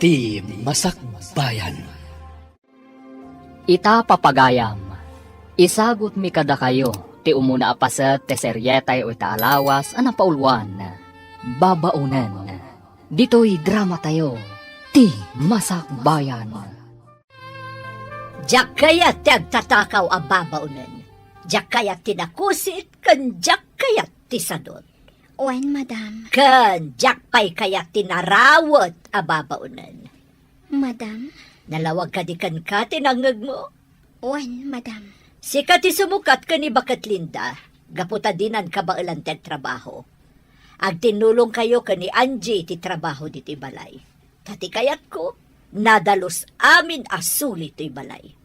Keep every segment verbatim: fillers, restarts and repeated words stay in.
Ti Masakbayan. Ita, papagayam, isagutmi kadakayo ti umuna a paset ti serietayo ita a lawas a napauluan, Babaonen. Ditoy dramatayo, Ti Masakbayan. Diak kayat ti agtatakaw a babaonen. Diak kayat ti nakusit, ken diak kayat ti sadut. Wen, madam. Ken diak pay kayat ti narawet a babaonen. Madam? Nalawag kadi kenka ti nangngegmo? Wen, madam. Sika ti sumukat ken ni Baket Linda, gapu ta dinan kabaelan ti agtrabaho. Agtinnulongkayo ken ni Angie ti trabaho ditoy balay. Ta ti kayatko, nadalus amin a suli toy balay.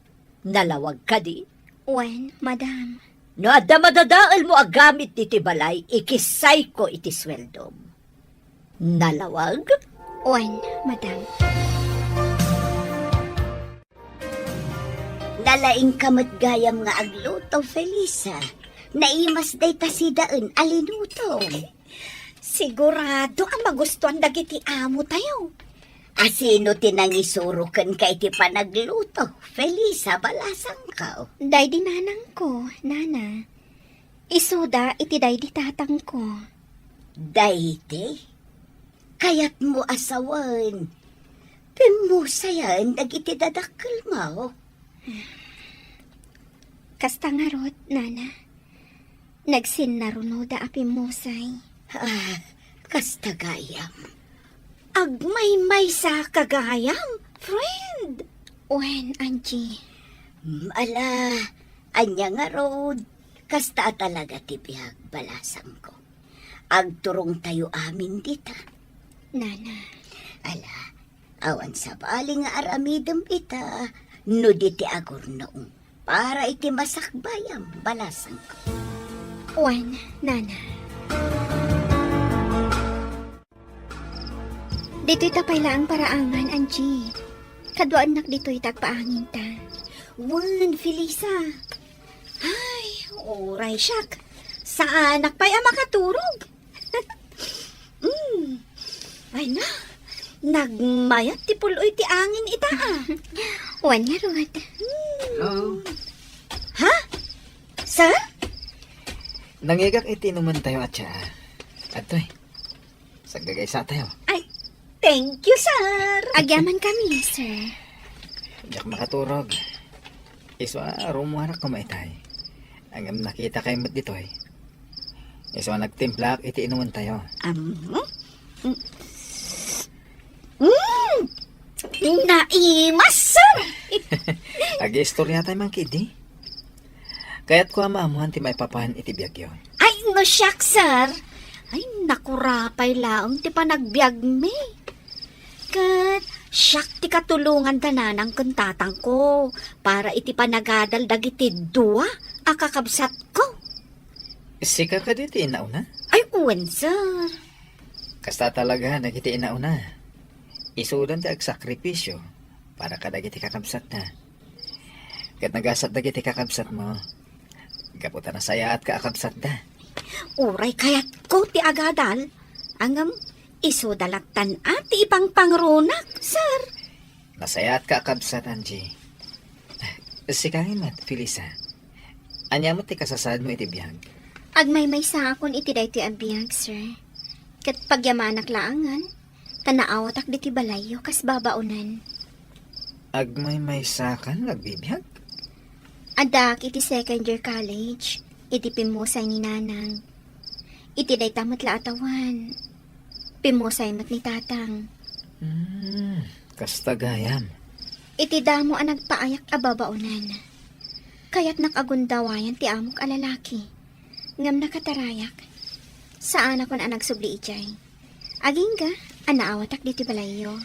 Nalawag kadi? Wen, madam. No adda madadaelmo a gamit ditoy balay, ikissayko iti sueldom. Nalawag? Wen, madam. Nalaingka met gayam nga agluto, Felisa. Naimas dayta sidaen a linutom. Sigurado a magustuan dagiti amotayo. A sino ti nangisuro kenka iti panagluto, Felisa balasangko? Daydi nanangko, nana. Isuda iti daydi tatangko. Daydi? Kayatmo a sawen, pimmusayen dagiti dadakkelmo? Kasta ngarud, nana. Nagsinnarunoda a pimmusay. Ah, kasta gayam. Agmaymaysa ka gayam, friend. Wen, Angie. Mm, ala, ania ngarud, kasta a talaga ti biag, balasangko. Agturongtayo amin dita. Nana. Ala, awan sabali nga aramidem ita, no di ti agurnong para iti masakbayam, balasangko. Wen, nana. Ditoy ta pay laeng paraangan, Angie. Kaduaennak ditoy ta agpaanginta. Wen, Felisa. Ay, uray siak. Saanak pay a makaturog. Mm. Ay na, nagmayat ti pul-oy ti angin ita, ah. Wen ngarud. Hello. Ha? Sir? Nangigak iti inumantayo a tsaa. Adtoy. Saggagaysatayo. Ay, thank you, sir. Agyaman kami, sir. Diak makaturog. Isu a rumuarak koma itay. Ngem nakitakay met ditoy. Isu a nagtimplaak iti inumantayo. Am, mm. Mm. Naimas, sir. Agiistoryatay man ketdi. Kayatko a maammoan ti maipapan iti biagyo. Ay, no siak, sir. Ay, nakurapay laeng ti panagbiagmi. Ket siak ti katulongan da nanang ken tatangko para iti panagadal dagiti dua a kakabsatko. Sika kadi ti inauna? Ay, wen, sir. Kasta talaga dagiti inauna. Isudan ti agsakripisio para kadagiti kakabsatda. Ket nagasat dagiti kakabsatmo, gapu ta nasayaatka a kabsatda. Uray kayatko ti agadal, ngem isuda lattan a ti ipangpangrunak, sir. Nasayaatka a kabsat, Angie. Sika met, Felisa. Ania met ti kasasaadmo iti biag? Agmaymaysaakon iti daytoy a biag, sir. Ket pagyamanak laengen, ta naawatak ditoy balayyo kas babaonen. Agmaymaysakan nga agbibiag? Addaak iti second year college, iti pimmusay ni Nanang. Iti dayta met la a tawen, pimmusay met ni Tatang. Hmm, kasta gayam. Iti damo a nagpaayak a babaonen, kayatnak a gundawayan ti amok a lalaki. Ngem nakatarayak. Saanakon a nagsubli idiay. Agingga a naawatak ditoy balayyo.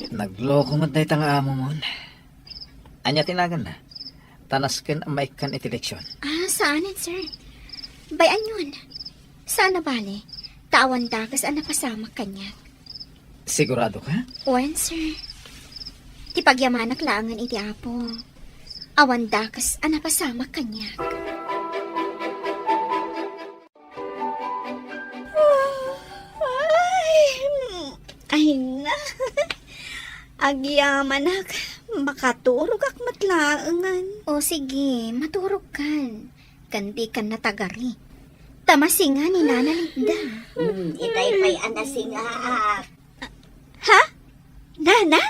Nagloko met dayta nga amomon. Ania ti naganna? Ta nasken a maikkan iti leksion. Ah, saanen, sir. Bay-anyon. Saan a bale, ta awan dakes a napasamak kaniak. Sigurado ka? Wen, sir. Ti pagyamanak laengen iti Apo. Awan dakes a napasamak kaniak. Ay, ay na. Agyamanak, makaturogak met laengen. O sige, maturogkan. Ken dikan natagari. Ta masinga ni Nana Linda. Hmm, itay pay a nasingaak. Ha? Nana?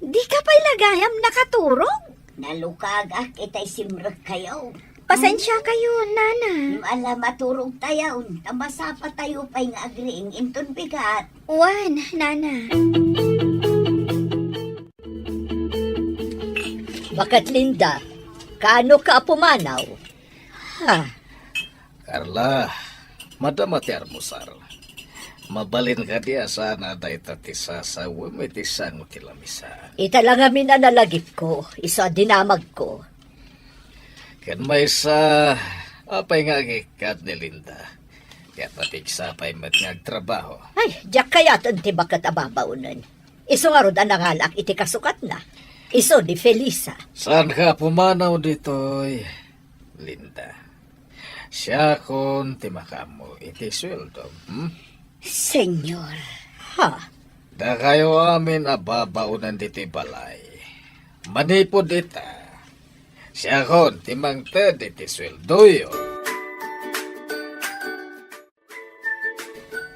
Dika pay la gayam nakaturog? Nalukagak itay simrekkayo. Pasensiakayo, Nana. Ala, maturogtayon, ta masapatayo pay nga agriing inton bigat. Wen, Nana. Baket Linda, kaano ka a pumanaw? Ha? Carla, madama ti almusar. Mabalin kadi a saan a dayta ti sasawem iti sango ti lamisaan? Ita la ngamin a nalagipko, isu a dinamagko. Ken maysa, apay nga agikkat ni Linda? Ket napigsa pay met nga agtrabaho. Ay, diak kayaten ti baket a babaonen. Isu ngarud a nangalaak iti kasukatna. Isu ni Felisa. Saanka a pumanaw ditoy, Linda? Siakon ti makaammo iti sueldom, hmm? Senyor. Ha? Dakayo amin a babaonen ditoy balay. Manipud ita, siakon ti mangted iti sueldoyo.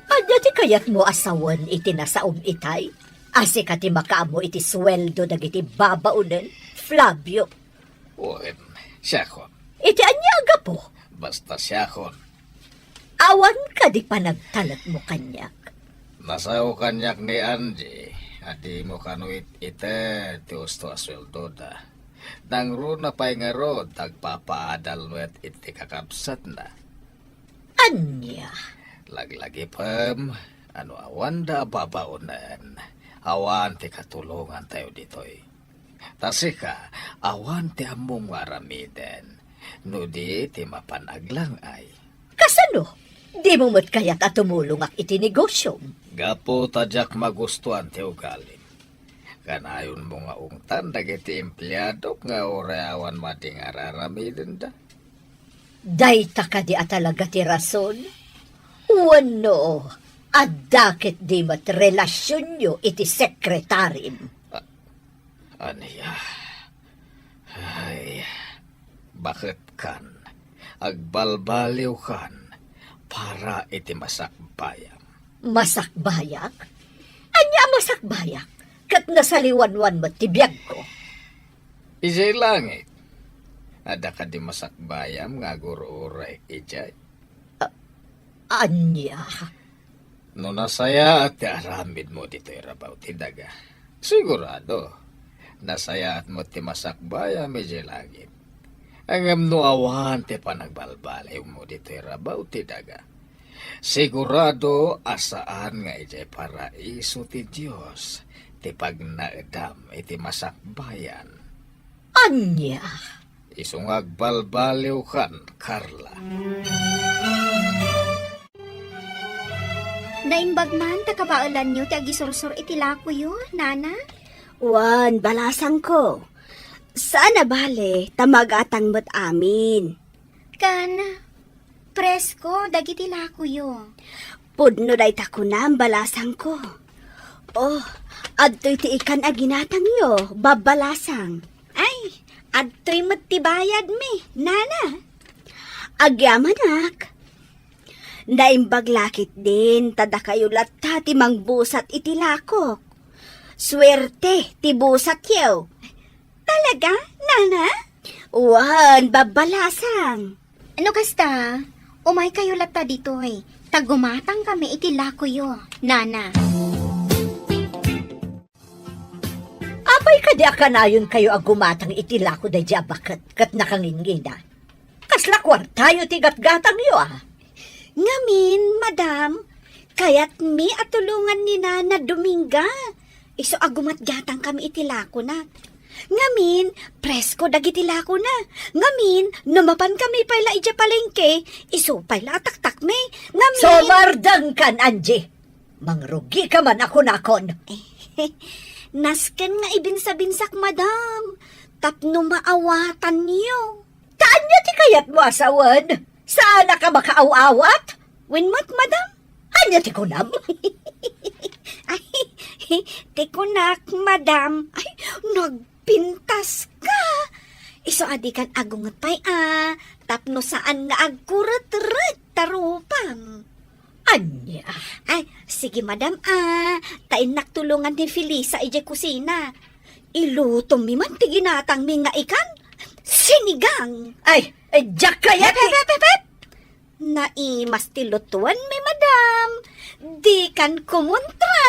Ania ti kayatmo a sawen iti nasaom itay? A sika ti makaammo iti sueldo dagiti babaonen, Flavio? Wen, siakon. Iti ania a gapu? Basta siakon. Awan kadi panagtalekmo kaniak? Nasao kaniak ni Angie a dimo kano it-ited ti usto a sueldoda. Nangruna pay ngarud, agpapaadal met iti kakabsatna. Ania? Laglagipem a no awanda a babaonen, awan ti katulongantayo ditoy. Ta sika, awan ti ammom nga aramiden, no di ti mapan aglang-ay. Kasano? Dimo met kayat a tumulongak iti negosiom? Gapu ta diak magustuan ti ugalim. Kanayonmo nga ungtan dagiti empleadok nga uray awan madi nga ar-aramidenda. Dayta kadi a talaga ti rason? Wenno, adda ketdi met relasionyo iti sekretarim? A-, ania? Ay, baketkan, agbalbaliwkan para iti masakbayam. Masakbayak? Ania a masakbayak? Ket nasaliwanwan met ti biagko. Idiay langit, adda kadi masakbayam nga agur-uray idiay? A-, ania? No nasayaat ti aramidmo ditoy rabaw ti daga, sigurado, nasayaat met ti masakbayam idiay langit. Ngem no awan ti panagbalbaliwmo ditoy rabaw ti daga, sigurado a saan nga idiay paraiso ti Dios ti pagnaedam iti masakbayan. Ania? Isu nga agbalbaliwkan, Carla. Naimbag man ta kabaelanyo ti agisursor iti lakoyo, Nana? Wen, balasangko. Saan a bale, ta magatang met amin. Kan, presko dagiti lakoyo. Pudno dayta kunam, balasangko. Oh, adtoy ti ikan a ginatangyo, babbalasang. Ay, adtoy met ti bayadmi, Nana. Agyamanak. Naimbag la ketdin, ta dakayo latta ti mangbusat iti lakok. Suerte ti busatyo. Talaga, Nana? Wen, babbalasang. No kasta, umaykayo latta ditoy, ta gumatangkami iti lakoyo, Nana. Apay kadi a kanayonkayo a gumatang iti lako daydi a baket ket nakangingina? Kasla kuartayo ti gatgatangyo a? Ngamin, madam, kayatmi a tulongan ni Nana Dominga. Isu a gumatgatangkami iti lakona. Ngamin, presko dagiti lakona. Ngamin, no mapankami pay la idiay palengke, isu pay la a taktakmi. Ngamin— Sumardengkan, Angie! Mangrugika man a kunakon. Nasken nga ibinsabinsak, madam, tapno maawatanyo. Ta ania ti kayatmo a sawen? Saanak a makaaw-awat? Wen met, madam. Ania ti kunam? Ay, Ti kunak, madam, ay, nagpintas ka. Isu a dikan agunget pay a, tapno saan nga agkuretret ta rupam. Ania? Ay, sige, madam, a, ta innak tulongan ni Felisa idiay kusina. Ilutomi man ti ginatangmi nga ikan sinigang. Ay, ay, diak kayat. Pep, pep, pep, pep! Naimas ti lutuenmi, madam. Dikan kumontra.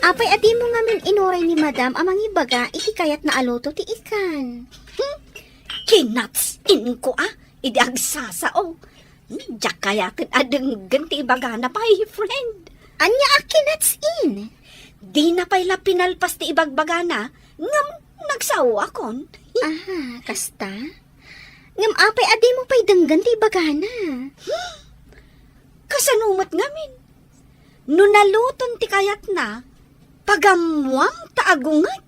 Apay a dimo ngamin inuray ni madam a mangibaga iti kayatna a luto ti ikan? Hmm? Kinatsin ko a, idi agsasao. Hmm, diak kayaten a denggen ti ibagana pay, friend. Ania a kinatsin? Dina pay la pinalpas ti ibagbagana, ngem nagsaoakon. Aha, kasta? Ngem apay a dimo pay denggen ti ibagana? Hmm? Kasano met ngamin? No naluton ti kayatna, pagammuam ta agunget.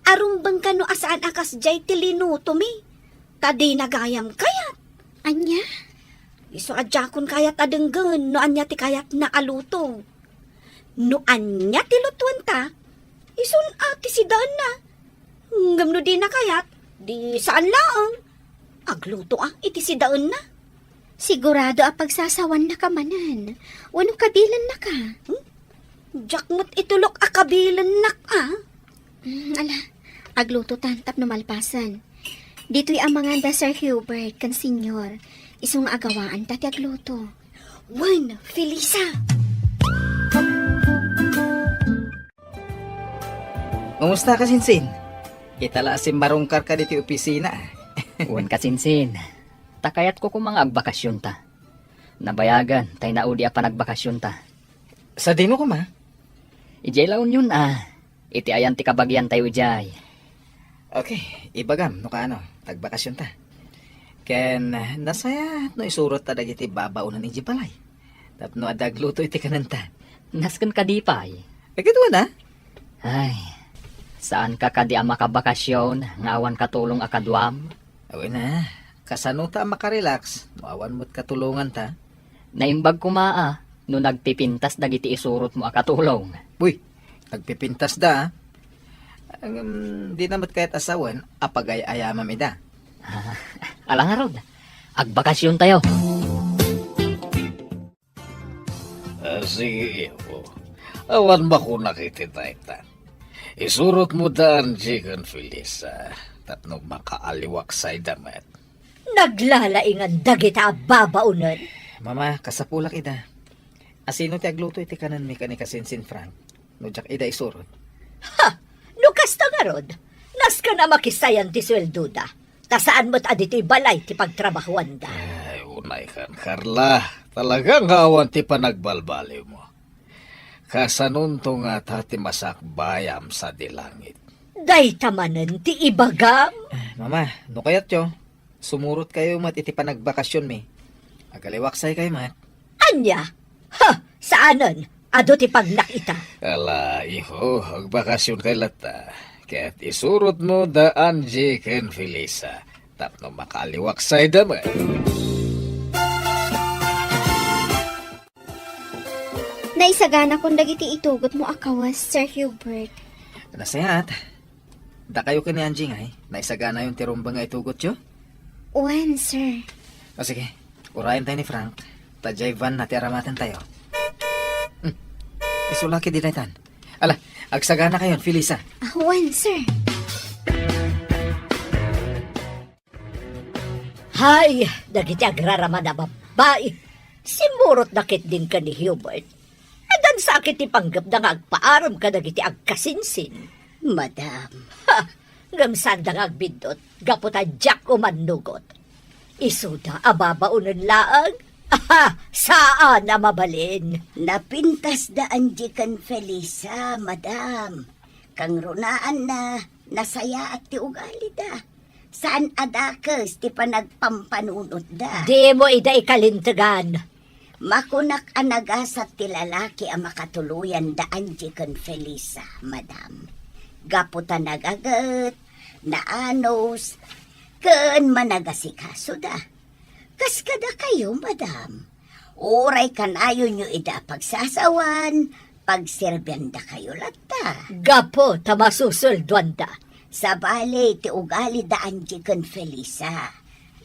Arumbeng kano a saan a kasdiay ti linutomi, ta dina gayam kayat. Ania? Isu a diakon kayat a denggen no ania ti kayatna a luto. No ania ti lutuenta, isun a ti sidaenna. Ngem no dina kayat, di saan laeng. Agluto a iti sidaenna. Sigurado a pagsasawannaka manen, wenno kabilennaka? Hmm? Diak met itulok a kabilennak a. Hmm, ala, aglutotan tapno malpasen. Ditoy amangan da Sir Hubert ken Senyor. Isu nga agawaanta ti agluto. Wen, Felisa! Kumusta, Kasinsin? Kita la a simmarungkarka ditoy opisina. Wen, Kasinsin. Ta kayatko koma nga agbakasionta. Nabayagan, tay naudi a panagbakasionta. Sadino koma? Idiay La Union a. Iti ayan ti kabagiantayo idiay. Okay, ibagam no kaano, tagbakasionta. Ken, nasayaat no isurotta dagiti babaonen idiay balay. Tapno adda agluto iti kanenta. Nasken kadi pay? Agidwan a? Ay, saanka kadi a makabakasion nga awan katulong a kaduam? Wen a, kasano ta a makarelax no awan met katulonganta? Naimbag koma a no nagpipintas dagiti isurotmo a katulong. Uy, nagpipintasda a. Ngem, dina met kayat a sawen a pagay-ayamam ida. Ala ngarud, agbakasiontayo. Ah, sige, Ivo. Awan makunak iti dayta. Isurotmo da Angie ken Felisa tapno makaaliwaksayda met. Naglalaingan dagita a babaonen. Mama, kasapulak ida. Asino ti agluto iti kanenmi ken ni Kasinsin Frank? No diak ida isurot. Ha! No kasta ngarud, nasken a makisayan ti sueldoda. Ta saan met a ditoy balay ti pagtrabahoanda. Ay, unaykan, Carla. Talaga nga awan ti panagbalbaliwmo. Kasanonto ngata ti masakbayam sadi langit? Dayta manen ti ibagam. Eh, Mama, no kayatyo, sumurotkayo met iti panagbakasionmi. Agaliwaksaykayo met. Ania? Ha! Saanen? Adu ti pagnak ita. Ala, iho, agbakasionkay latta. Ket isurotmo da Angie ken Felisa tapno makaaliwaksayda met. Naisaganakon dagiti itugotmo a kawes, Sir Hubert. Nasayaat. Dakayo ken ni Angie ngay, naisaganayon ti rumbeng nga itugotyo? Wen, sir. O sige, urayentayo ni Frank. Ta diay van na ti aramatentayo. Hmm. Isu la ketdi daytan. Ala, agsaganakayon, Felisa. Ah, wen, sir. Hay, dagiti agraramada babbai. Simmurotda ketdin ken ni Hubert. Addan sa ket ti panggepda nga agpaarem kadagiti agkasinsin. Madam, ha, ngem saanda nga agbiddut, gapu ta diak umannugot. Isuda a babaonen laeng? Aha, saan a mabalin. Napintas da Angie ken Felisa, madam. Kangrunaanna, nasayaat ti ugalida. Saan a dakes ti panagpampanunotda. Dimo ida ikalintegan. Makunak a nagasat ti lalaki a makatuloyan da Angie ken Felisa, madam. Gapu ta nagaget, naanus, ken managasikasoda. Kas kadakayo, madam. Uray kanayonyo ida a pagsasawan, pagserbiandakayo latta. Gapu ta masusuldoanda. Sabali ti ugalida Angie ken Felisa.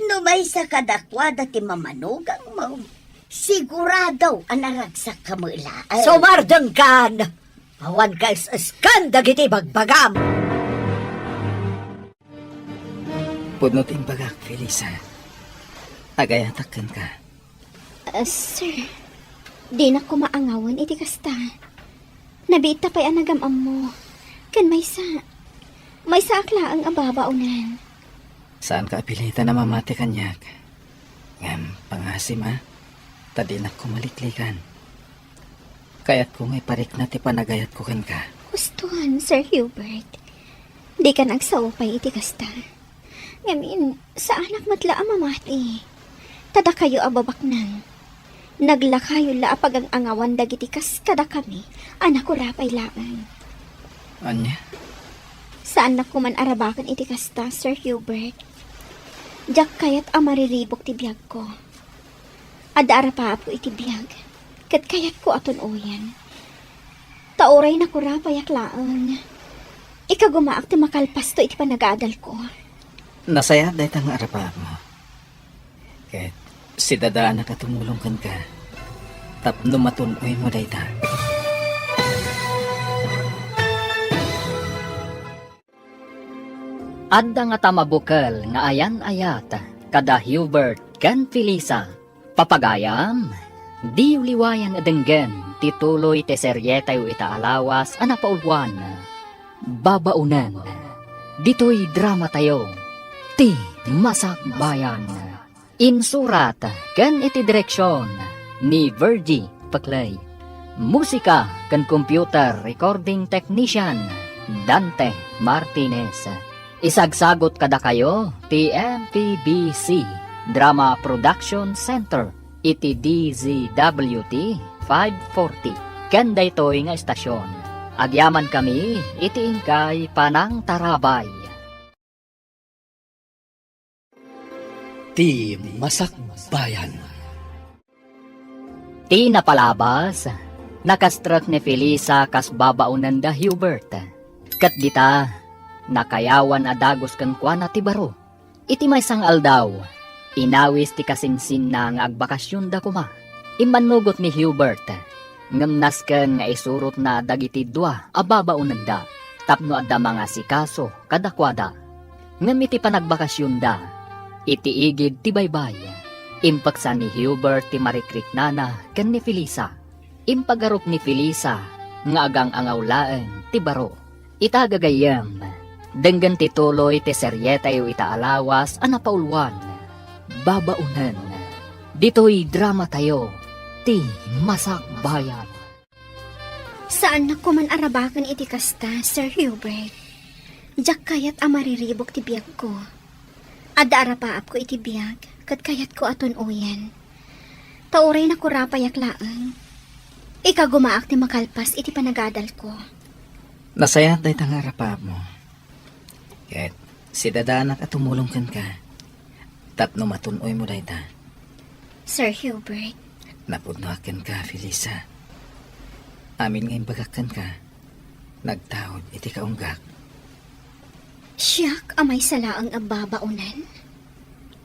No maysa kadakuada ti mamanugangmo, sigurado a naragsak ka met laeng. Sumardengkan! Awan ka is-iskan dagiti bagbagam! Pudno ti imbagak, Felisa. Agayatak kenka. Ah, sir, dinak koma angawen iti kasta. Nabiit ta pay a nagam-ammo. Ken maysa, maysaak laeng a babaonen. Saanka a pilitan a mamati kaniak. Ngem pangasim, a, ta dinak koma liklikan. Kayatko nga iparikna ti panagayatko kenka. Hustoan, Sir Hubert. Dikan agsao pay iti kasta. Ngamin, saanak met la a mamati. Ta dakayo a babaknang. Naglakayo la a pagang-angawan dagiti kas kadakami a nakurapay laeng. Ania? Saannak koman arabaken iti kasta, Sir Hubert. Diak kayat a mariribuk ti biagko. Adda arapaapko iti biag, ket kayatko a tun-oyen. Ta uray nakurapayak laeng, ikagumaak ti makalpasto iti panagadalko. Nasayaat dayta nga arapaapmo. Ket sidadaanak a tumulong kenka tapno matun-oymo dayta. Adda ngata mabukel nga ayan-ayat kada Hubert ken Felisa. Papagayam, diyo liwayan a denggen ti tuloy ti serietayo ita a lawas a napauluan, Babaonen. Ditoy dramatayo, Ti Masakbayan. Insurat ken iti direksion ni Virgie Peclay. Musika ken computer recording technician, Dante Martinez. Isagsagut kadakayo ti M P B C Drama Production Center iti D Z W T five forty. Ken daytoy nga estasion, agyamankami iti inkay panangtarabay. Ti Masakbayan. Ti napalabas, nakastrek ni Felisa kas babaonen da Hubert. Ket dita, nakayawan a dagus kenkuana ti baro. Iti maysa nga aldaw, inawis ti kasinsinna nga agbakasionda koma. Immannugot ni Hubert, ngem nasken nga isurotna dagiti dua a babaonenda tapno adda mangasikaso kadakuada. Ngem iti panagbakasionda, iti igid ti baybay, impeksa ni Hubert ti marikriknana ken ni Felisa. Impagarup ni Felisa nga agang-angaw laeng ti baro. Ita gagayyem, denggen ti tuloy ti serietayo ita a lawas a napauluan, Babaonen. Ditoy dramatayo, Ti Masakbayan. Saannak koman arabaken iti kasta, Sir Hubert. Diak kayat a mariribuk ti biagko. Adda arapaapko iti biag, ket kayatko a tun-oyen. Ta uray nakurapayak laeng, ikagumaak ti makalpas iti panagadalko. Nasayaat dayta nga arapaapmo. Ket sidadaanak a tumulong kenka tapno matun-oymo dayta. Sir Hubert. Napudnoak kenka, Felisa. Amin nga imbagak kenka, nagtaud iti kaunggak. Siak a maysa laeng a babaonen?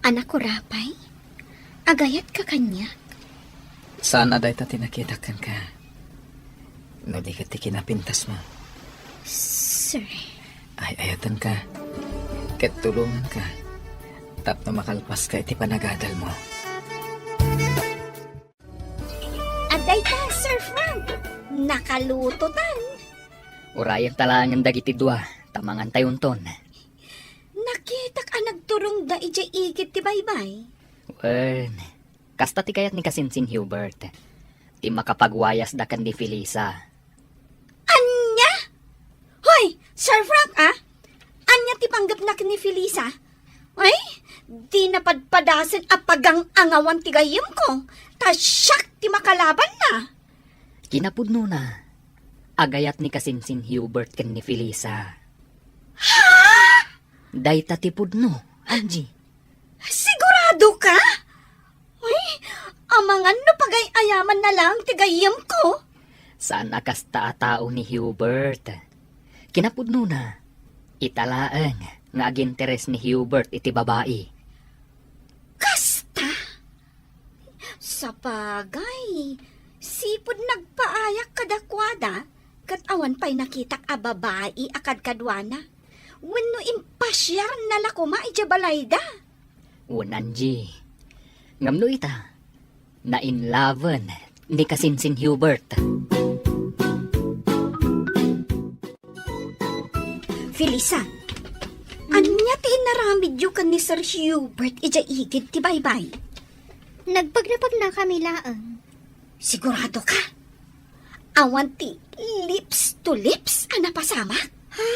A nakurapay? Agayatka kaniak? Saan a dayta ti nakitak kenka. No di ket ti kinapintasmo. Sir. Ay-ayatenka. Ket tulonganka. Tapno makalpaska iti panagadalmo. Adda ita, Sir Frank. Nakalutotan. Urayenta laengen dagiti dua, ta mangantayonton. Nakitak a nagturongda idiay igid ti baybay. Wen, kasta ti kayat ni kasinsin Hubert. Ti makapagwayasda ken ni Felisa. Ania? Hoy, Sir Frank, a? Ania ti panggepna ken ni Felisa? Ay, di napadpadasen a pagang-angawan ti gayyemko, ta siak ti makalabanna. Kinapudnona, agayat ni kasinsin Hubert ken ni Felisa. Ha? Dayta ti pudno, Angie. Sigurado ka? Ay, a Amangan no pagay-ayamanna laeng ti gayyemko. Saan a kasta a tao ni Hubert. Kinapudnona, ita laeng nga aginteres ni Hubert iti babai. Kasta? Sapagay, sipud nagpaayak kadakuada, ket awan pay nakitak a babai a kadkaduana. Wenno impasiarna la koma idiay balayda. Wen, Angie. Ngem no ita, nainlaven ni kasinsin Hubert. Felisa, ania ti inaramidyo ken ni Sir Hubert idiay igid ti baybay? Nagpagnapagna kami laeng. Sigurado ka? Awan ti lips to lips a napasamak? Ha?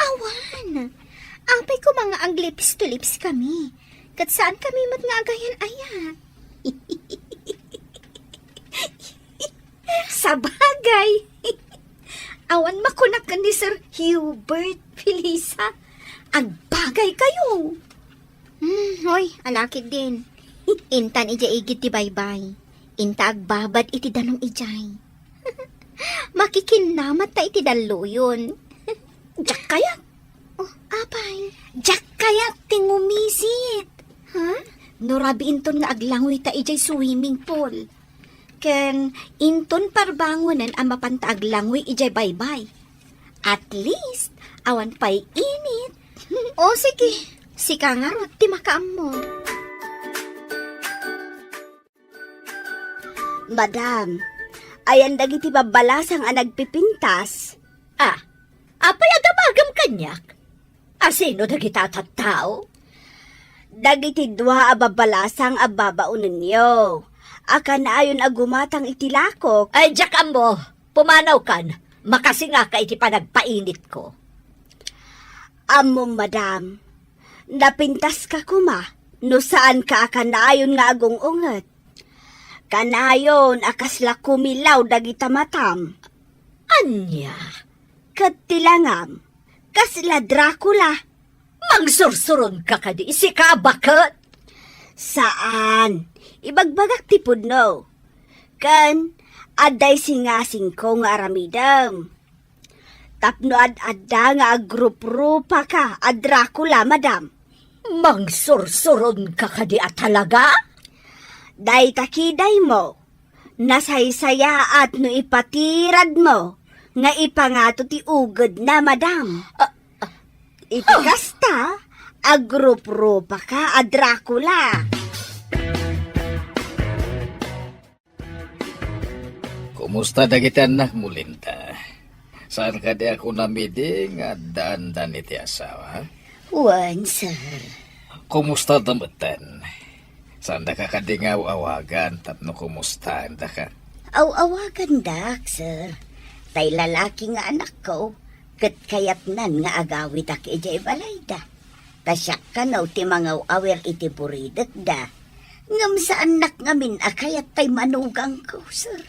Awan. Apay koma nga ag-lips to lips kami. Ket saan kami met nga agayan-ayat. Sabagay. Awan makunak ken ni Sir Hubert, Felisa. Agbagay kayo. Hmm, hoy, alakid din. Intan idiay igid ti baybay. Inta agbabad iti danum idiay. Makikinnamat ta iti dalluyon. Diak kayat. Oh, apay? Diak kayat ti ngumisit. Ha? No rabii inton nga aglanguyta idiay swimming pool. Ken inton parbangonen a mapanta aglanguy idiay baybay. At least, awan pay init. O, sige. Sika ngarud ti makaammo. Madam, ayan dagiti babbalasang a nagpipintas? Ah, apay a damagem kaniak? Asino dagita a tattao? Dagiti dua a babbalasang a babaonenyo a kanayon a gumatang iti lakok. Ay, diak ammo. Pumanawkan. Makasingaka iti panagpainitko. Ammom, madam. Napintaska koma no saanka a kanayon nga agung-unget. Kanayon a kasla kumilaw dagita matam. Ania? Ket ti langam, kasla Dracula. Mangsursuronka kadi, sika a baket? Saan. Ibagbagak ti pudno. Ken, adda isingasingko nga aramidem. Tapno ad-adda nga agruprupa ka a Dracula, madam. Mangsursuronka kadi a talaga? Dayta kidaymo, nasaysayaat no ipatiradmo nga ipangato ti ugedna, madam. Ah, ah. Iti kasta, agruprupa ka a Dracula. Kumusta dagiti annakmo, Linda? Saan kadi a kunam idi nga addaandan iti asawa? Wen, sir. Kumusta da metten? Saandaka kadi nga aw-awagan tapno kumustaendaka? Aw-awagandak, sir. Tay lalaki nga anakko, ket kayatnan nga agawidak idiay balayda. Ta siak kano ti mangaw-awir iti buridekda. Ngem saannak ngamin a kayat tay manugangko, sir.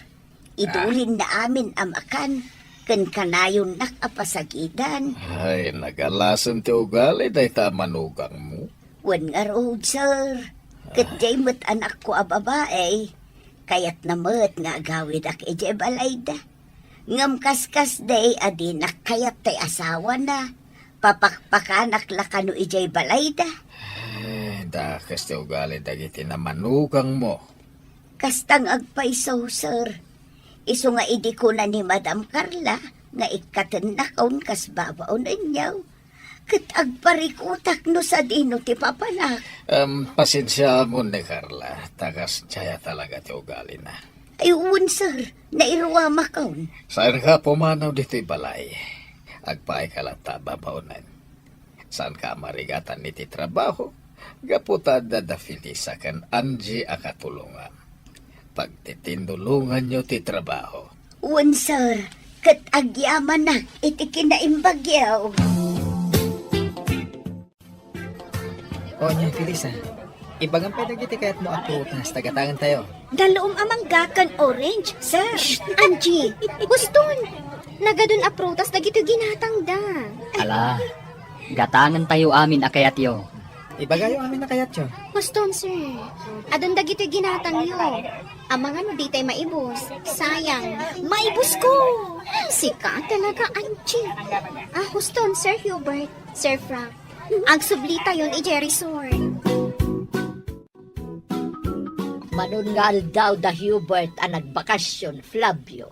Idulinna amin a makan, ken kanayonnak a pasagidan. Ay, nagalasen ti ugali dayta a manugangmo. Wen ngarud, sir. Ket diay met anakko a babae, kayatna met nga agawidak idiay balayda. Ngem kaskasdi a dinak kayat tay asawana, papakpakanak la kano idiay balayda. Eh, dakes ti ugali dagiti namanugangmo. Kasta nga agpayso, sir. Isu nga idi kuna ni Madam Carla nga ikkatennakon kas babaonenyo, ket agparikutak no sadino ti papanak. Em, pasensiaamon ni Carla, ta kasdiay a talaga ti ugalina. Ay, wen, sir. Nairuamakon. Saanka pumanaw ditoy balay. Agpaayka latta a babaonen. Saanka a marigatan iti trabaho, gapu ta adda da Felisa ken Angie a katulongam. Pagtitindulonganyo ti trabaho. Wen, sir, ket agyamanak iti kinaimbagyo. O, nia, Felisa, ibagam pay dagiti kayatmo a prutas ta gatangen tayo. Dalluom a mangga ken orange, sir. Shh! Angie, huston! Nagadun a prutas dagiti ginatangda. Ala, gatangen tayo amin a kayatyo. Ibagayo amin a kayatyo. Huston, sir. Adun dagitoy ginatangyo. Amangan no ditay maibus. Sayang. Maibus ko! Sika talaga, Angie. Ah, huston, Sir Hubert, Sir Frank. Agsublitayon idiay resort. Manon nga aldaw da Hubert a nagbakasyon, Flavio.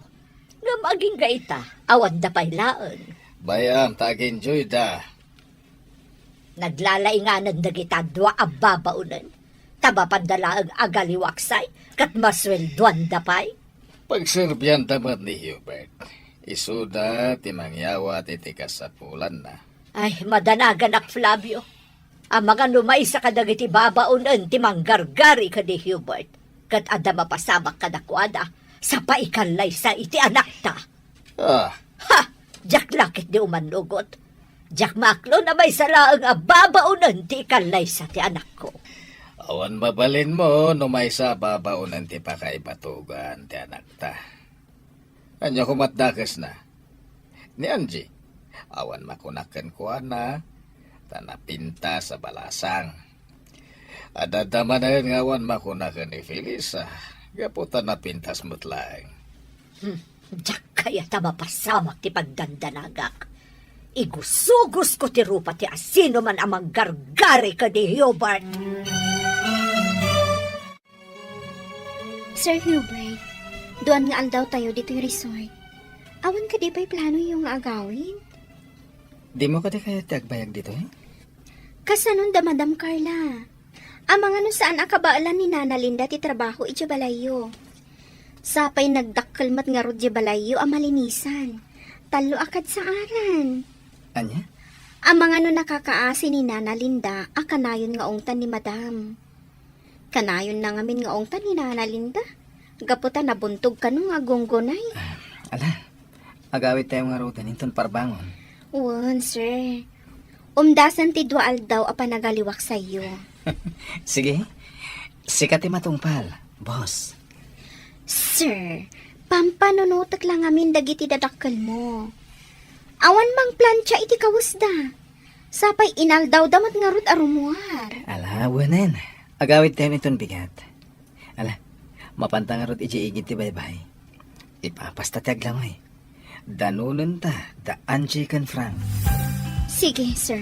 Ngem agingga ita, awanda pay laeng. Bay-am ta ag-enjoyda. Naglalainganan dagita dua a babaonen. Ta mapanda laeng agaliwaksay, ket masueldoanda pay. Pagserbianda met ni Hubert. Isuda ti mangyawat iti kasapulanna. Ay, madanaganak, Flavio. Amangan no maysa kadagiti babaonen ti manggargari ken ni Hubert, ket adda mapasamak kadakuada, sa paikallaysa iti anakta. Ah. Ha! Diak la ketdi umannugot. Diak maaklon a maysa laeng a babaonen ti ikallaysa ti anakko. Awan mabalinmo no maysa a babaonen ti pakaibatugan ti anakta. Ania koma ti dakesna? Ni Angie, awan makunak kenkuana, ta napintas a balasang. Adda manen nga awan makunak ken ni Felisa, gapu ta napintas met laeng. Hmm, diak kayat a mapasamak ti pagdandanagak. Igusugosko ti rupa ti asinoman a manggargari ken ni Hubert. Sir Hubert, duan nga aldawtayo ditoy resort. Awan kadi pay planoyo nga agawid? Dimo kadi kayat ti agbayag ditoy? Kasanon da Madam Carla? Amangan no saan a kabaelan ni Nana Linda ti trabaho idiay balayyo. Sapay nagdakkel met ngarud diay balayyo a malinisan. Tallo a kadsaaran. Ania? Amangan no nakakaasi ni Nana Linda a kanayon nga ungtan ni Madam. Kanayonna ngamin nga ungtan ni Nana Linda. Gapu ta nabuntog kano nga agunggunay. Ah, ala, agawidtayo ngaruden inton parbangon. Wen, sir. Umdasen ti dua aldaw a panagaliwaksayyo. Sige, sika ti matungpal, boss. Sir, pampanunotek la ngamin dagiti dadakkelmo. Awan mangplancha iti kawesda. Sapay inaldawda met ngarud a rumuar. Ala, wenen. Agawidtayon inton bigat. Ala, mapanta ngarud idiay igid ti baybay. Ipapasta ti aglangoy. Danonenta da Angie ken Frank. Sige, sir.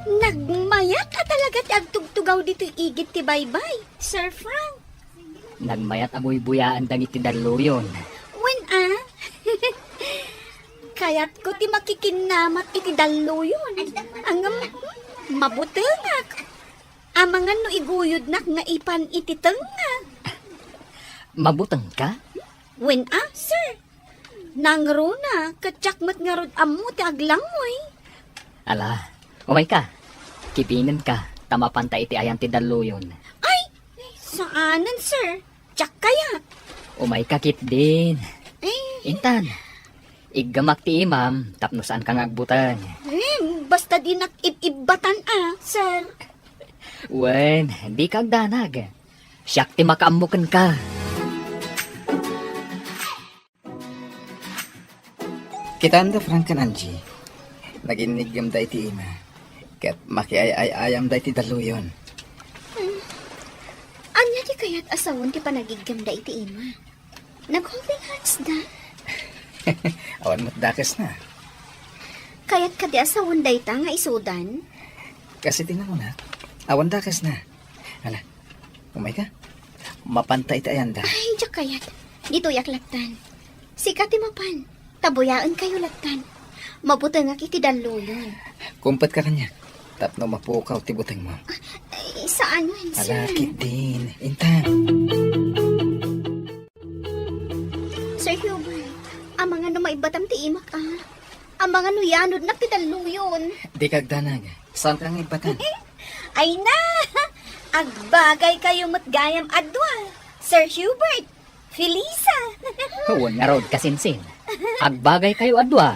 Nagmayat a talaga ti agtugtugaw ditoy igid ti baybay, Sir Frank. Nagmayat a buybuyaen dagiti dalluyon. Wen a? Kayatko ti makikinnamat iti dalluyon. Ngem, mabutengak. Amangan no iguyodnak nga ipan iti tengnga. Mabutengka? Wen a, sir. Nangruna, ket diak met ngarud ammo ti aglangoy. Ala, umayka. Kibinenka, ta mapanta iti ayan ti dalluyon. Ay, saanen, sir. Diak kayat. Umayka ketdin. Eh. Intan, iggamak ti imam tapno saanka nga agbuteng. Eh, basta dinak ib-ibbatan a, sir. Wen, dika agdanag. Siak ti makaammo kenka. Kitaenda, Frank ken Angie. Naginniggemda iti ima. Ket makiay-ay-ayamda iti dalluyon. Hmm. Ania ti kayat a sawen ti panagiggemda iti ima? Nag-holding hands da. Awan met dakesna. Kayat kadi a sawen dayta nga isudan? Kas iti nakunak, awan dakesna. Ala, umayka. Mapanta iti ayanda. Ay, diak kayat. Ditoyak lattan. Sika ti mapan. Ta buyaenkayo lattan. Mabutengak iti dalluyon. Kumpetka kaniak tapno mapukaw ti butengmo. Ay, saan, sir. Ala, ketdin. Intan. Sir Hubert, amangan no maibbatam ti imak, a. Amangan no yanodnak ti dalluyon. Dika agdanag. Saanka nga ibbatan. Ay na! Agbagaykayo met gayam a dua, Sir Hubert, Felisa. Wen ngarud, kasinsin. Agbagaykayo a dua.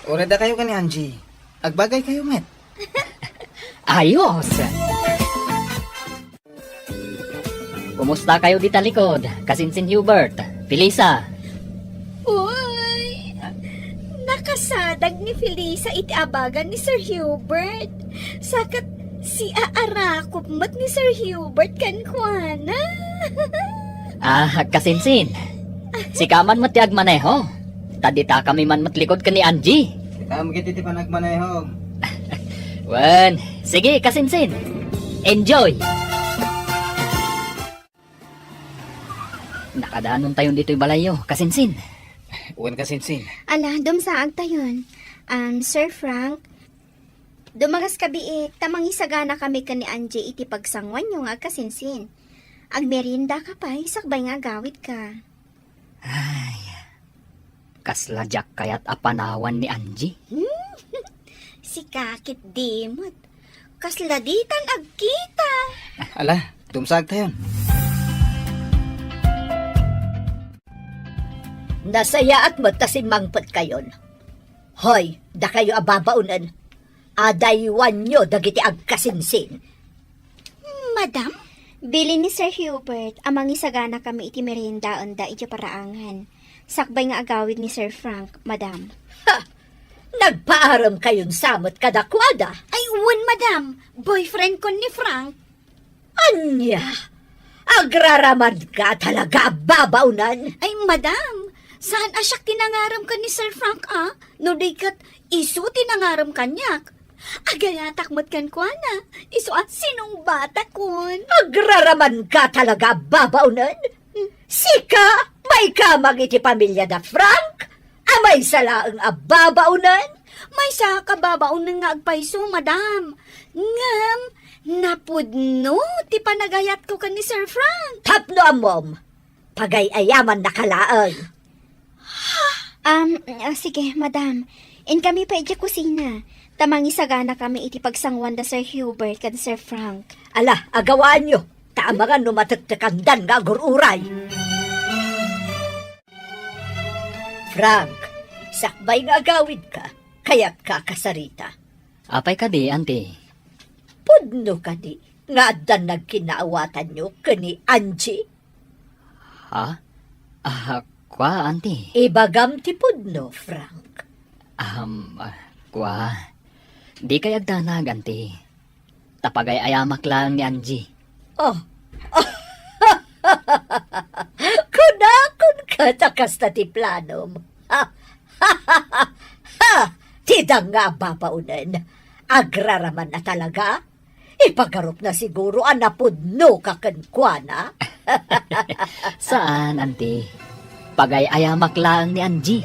Uray dakayo ken ni Angie. Agbagaykayo met. Ayos! Kumustakayo dita likod, kasinsin Hubert, Felisa? Uy, nakasar- Dagni Felisa iti abagan ni Sir Hubert. Sakat si aarakop met ni Sir Hubert kenkuana. Ah, kasinsin. Sika man met ti agmaneho. Ta dita kami man met likod ken ni Angie. Sika met iti panagmaneho. Wen, sige, kasinsin. Enjoy! Nakadanontayon ditoy balayyo, kasinsin. Wen, kasinsin. Ala, dumsaagtayon. Um, Sir Frank, dumagas ka biit, ta mangisagana kami ken ni Angie iti pagsanguanyo nga agkasinsin. Agmerienda ka pay, sakbay nga agawid ka. Ay, kasla diak kayat a panawan ni Angie. Hmm? Sika ket di met. Kasla ditan agkita. Ala, dumsaagtayon. Nasayaat met ta simmangpetkayon. Hoy, dakayo a babaonen, adaywanyo dagiti agkasinsin. Madam? Bilin ni Sir Hubert a mangisagana kami iti meriendaenda iti paraangan. Sakbay nga agawid ni Sir Frank, madam. Ha! Nagpaarem kayon sa met kadakuada? Ay, wen, madam. Boyfriend ko ni Frank. Ania? Agraraman ka talaga a babaonen? Ay, madam, saan a siak ti nangarem ken ni Sir Frank, a? No di ket isu ti nangarem kaniak. Agayatak met kenkuana, isu a sinungbatakon. Agraraman ka talaga a babaonen? Sika, maikamang iti pamiliada Frank? A maysa laeng a babaonen? Maysa ka babaonen nga agpayso, madam. Ngem, napudno ti panagayatko ken ni Sir Frank. Tapno ammom, pagay-ayamanna ka laeng. Um, ah, sige, madam. Inkami pay idiay kusina. Ta mangisagana kami iti pagsanguan da Sir Hubert ken Sir Frank. Ala, agawaanyo. Ta amangan no matektekandan nga agur-uray. Frank, sakbay nga agawidka, kayatka a kasarita. Apay kadi, Auntie? Pudno kadi nga addan nagkinnaawatanyo ken ni Angie? Ha? Ah, kua, Auntie? Ibagam ti pudno, Frank. Um, ah, kua. Dikay agdanag, Auntie. Ta pagay-ayamak laeng ni Angie. Oh. Kunakon ka ta kasta ti planom. Ha! Ti danga a babaonen. Agraraman a talaga? Ipagarupna siguro a napudno ka kenkuana? Saan, Auntie. Pagay-ayamak laeng ni Angie.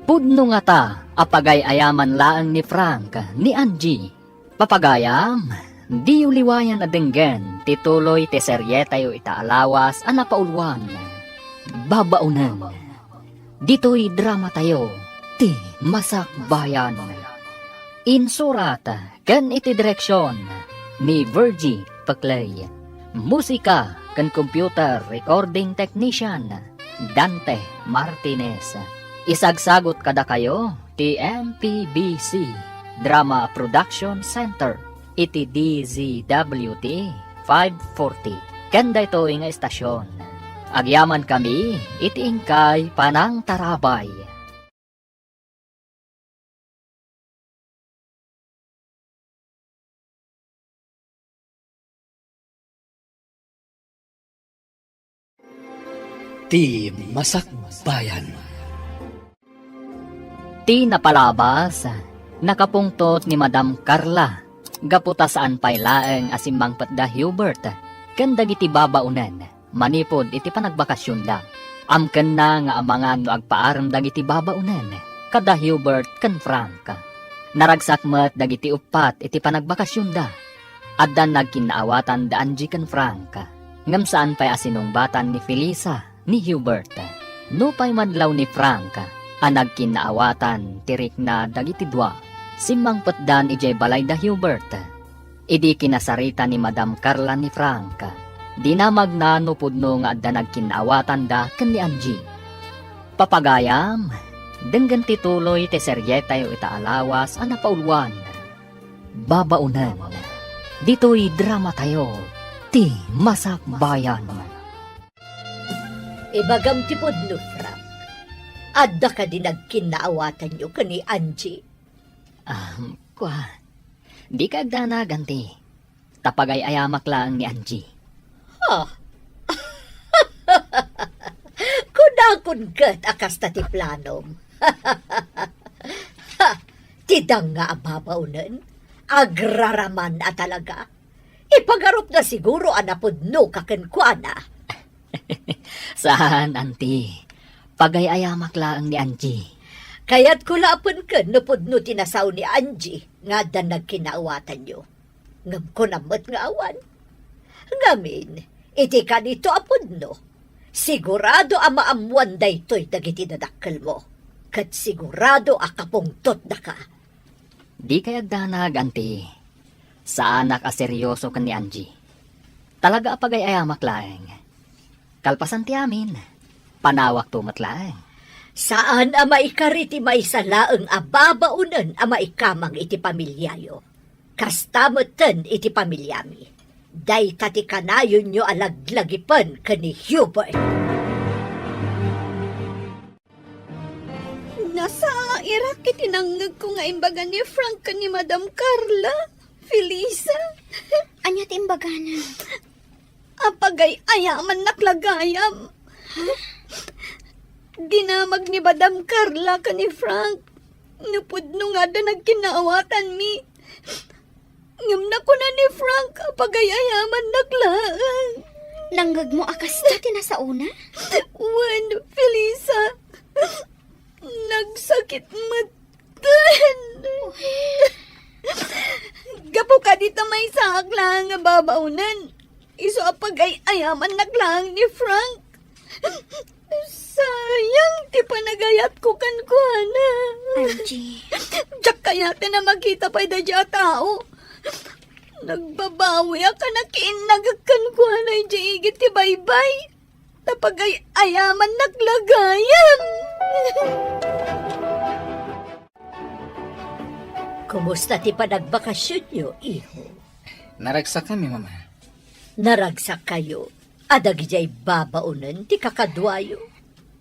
Pudno ngata a pagay-ayaman laeng ni Frank ni Angie. Papagayam, diyo liwayan a denggen ti tuloy ti serietayo ita a lawas a napauluan, Babaonen. Ditoy dramatayo, ti Masakbayan. Insurat ken iti direksion ni Virgie Peclay. Musika ken computer recording technician, Dante Martinez. Isagsagut kadakayo ti M P B C Drama Production Center iti D Z W T five forty. Ken daytoy nga estasion, agyamankami iti inkay panangtarabay. Ti Masakbayan. Ti napalabas, nakapungtot ni Madam Carla, gapu ta saan pay laeng a simmangpet da Hubert ken dagiti babaonen manipud iti panagbakasionda. Amkenna nga amangan no agpaarem dagiti babaonen kada Hubert ken Frank. Naragsak met dagiti uppat iti panagbakasionda. Addan nagkinnaawatan da Angie ken Frank, ngem saan pay a sinungbatan ni Felisa ni Hubert. Nupay madlaw ni Frank a nagkinnaawatan ti rikna dagiti dua, simmangpetdan idiay balay da Hubert. Idi kinasarita ni Madam Carla ni Frank, dinamagna no pudno nga adda nagkinnaawatanda ken ni Angie. Papagayam, denggen ti tuloy ti serietayo ita a lawas a napauluan. Babaonen, ditoy dramatayo, ti Masakbayan. Ibagam ti pudno, Frank. Adda kadi nagkinnaawatanyo ken ni Angie? Ah, kua. Dika agdanag, Auntie. Ta pagay-ayamak laeng ni Angie. Ha? Kunakon ket a kasta ti planom. Ha, ti danga a babaonen, agraraman a talaga. Ipagarupna siguro a napudnoka kenkuana. Saan, Auntie. Pagay-ayamak laeng ni Angie. Kayatko laeng ken no pudno ti nasao ni Angie nga addan nagkinnaawatanyo. Ngem kunam met nga awan. Ngamin, iti kanito a pudno, sigurado a maammoan daytoy dagiti dadakkelmo, ket sigurado a kapungtotdaka. Dikay agdanag, Auntie. Saanak a seryoso ken ni Angie. Talaga a pagay-ayamak laeng. Kalpasan ti amin, panawakto met laeng. Saan a maikari ti maysa laeng a babaonen a maikamang iti pamiliayo. Kasta metten iti pamiliami. Dayta ti kanayonyo a laglagipen ken ni Hubert. Nasairak iti nangngegko nga imbaga ni Frank ken ni Madam Carla, Felisa. Ania ti imbagana? Apagay-ayamannak la gayam. Dinamag ni Madam Carla ken ni Frank no pudno nga adda nagkinnaawatanmi. Ngem nakuna ni Frank a pagay-ayamannak laeng. Nangngegmo a kasta ti nasaona? Wen, Felisa. Nagsakit metten. Gapu kadi ta maysaak laeng nga babaonen, isu a pagay-ayamannak laeng ni Frank. Sayang ti panagayatko kenkuana. Angie. Diak kayaten a makita pay daydiay a tao. Nagbabawiak a nakiinnagek kenkuana idiay igid ti baybay. Ta pagay-ayamannak la gayam. Kumusta ti panagbakasionyo, iho? Naragsakkami, Mama. Naragsakkayo a dagidiay babaonen ti kakaduayo?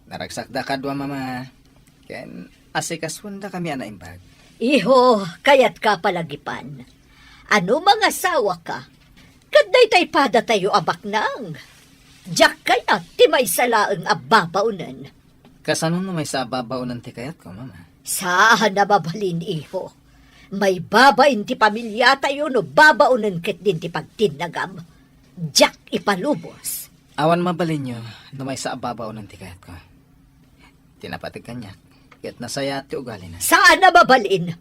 Naragsakda kadua, Mama. Ken asikasuendakami a naimbag. Iho, kayatka palagipan. A no mangasawaka, ket dayta padatayo a baknang. Diak kayat ti maysa laeng a babaonen. Kasano no maysa a babaonen ti kayatko, Mama? Saan a mabalin, iho. Maibabain ti pamiliatayo no babaonen ketdin ti pagtinnagam. Diak ipalubos. Awan mabalinyo no maysa a babaonen ti kayatko. Ti napateg kaniak, ket nasayaat ti ugalina. Saan a mabalin.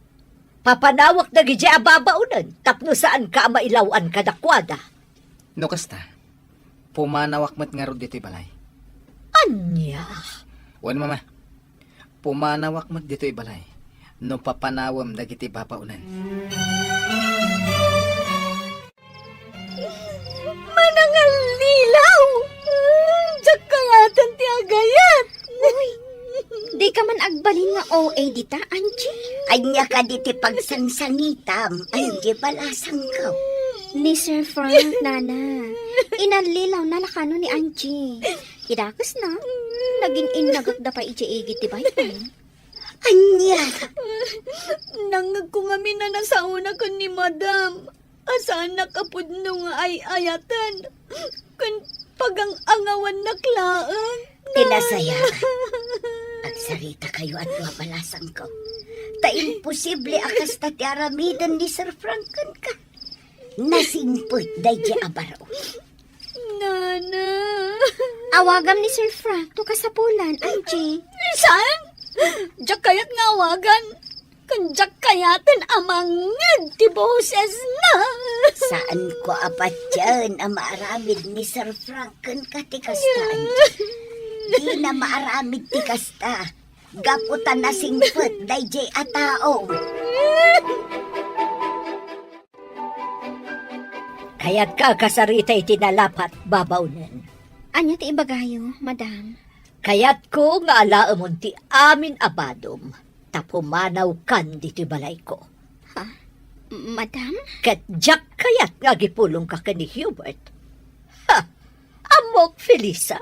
Papanawak dagidiay a babaonen tapno saanka a mailaw-an kadakuada. No kasta, pumanawak met ngarud ditoy balay. Ania? Wen, Mama. Pumanawak met ditoy balay no papanawem dagiti babaonen. Manangallilaw! Diak kayaten ti agayat! Uy, dika man agbalin nga O A dita, Angie? Ania kadi ti pagsangsangitam? Ay, di balasangko. Ni Sir Frank, Nana. Inallilawna la kano ni Angie. Idakesna, nagin-innagakda pay idiay igid ti baybay. Ania? Nangngegko ngamin a nasaona ken ni Madam. A saannak a pudno nga ay-ayaten ken pagang-angawannak laeng. Ti nasayaat, agsaritakayo a dua balasangko. Ta imposible a kasta ti aramiden ni Sir Frank kenka. Nasingpet daydiay a baro. Nana. Awagam ni Sir Frank no kasapulan, Angie. Saan? Diak kayat nga awagan. Ken diak kayaten a mangngeg ti bosesna. Saanko a patien a maaramid ni Sir Frank kenka ti kasta, Angie. Dina maaramid ti kasta. Gapu ta nasingpet daydiay a tao. Kayatka a kasarita iti nalapat, babaonen. Ania ti ibagayo, Madam? Kayatko nga alaemon ti amin a badom, ta pumanawkan ditoy balayko. Ha? Madam? Ket diak kayat nga agipulongka ken ni Hubert. Ha! Ammok, Felisa,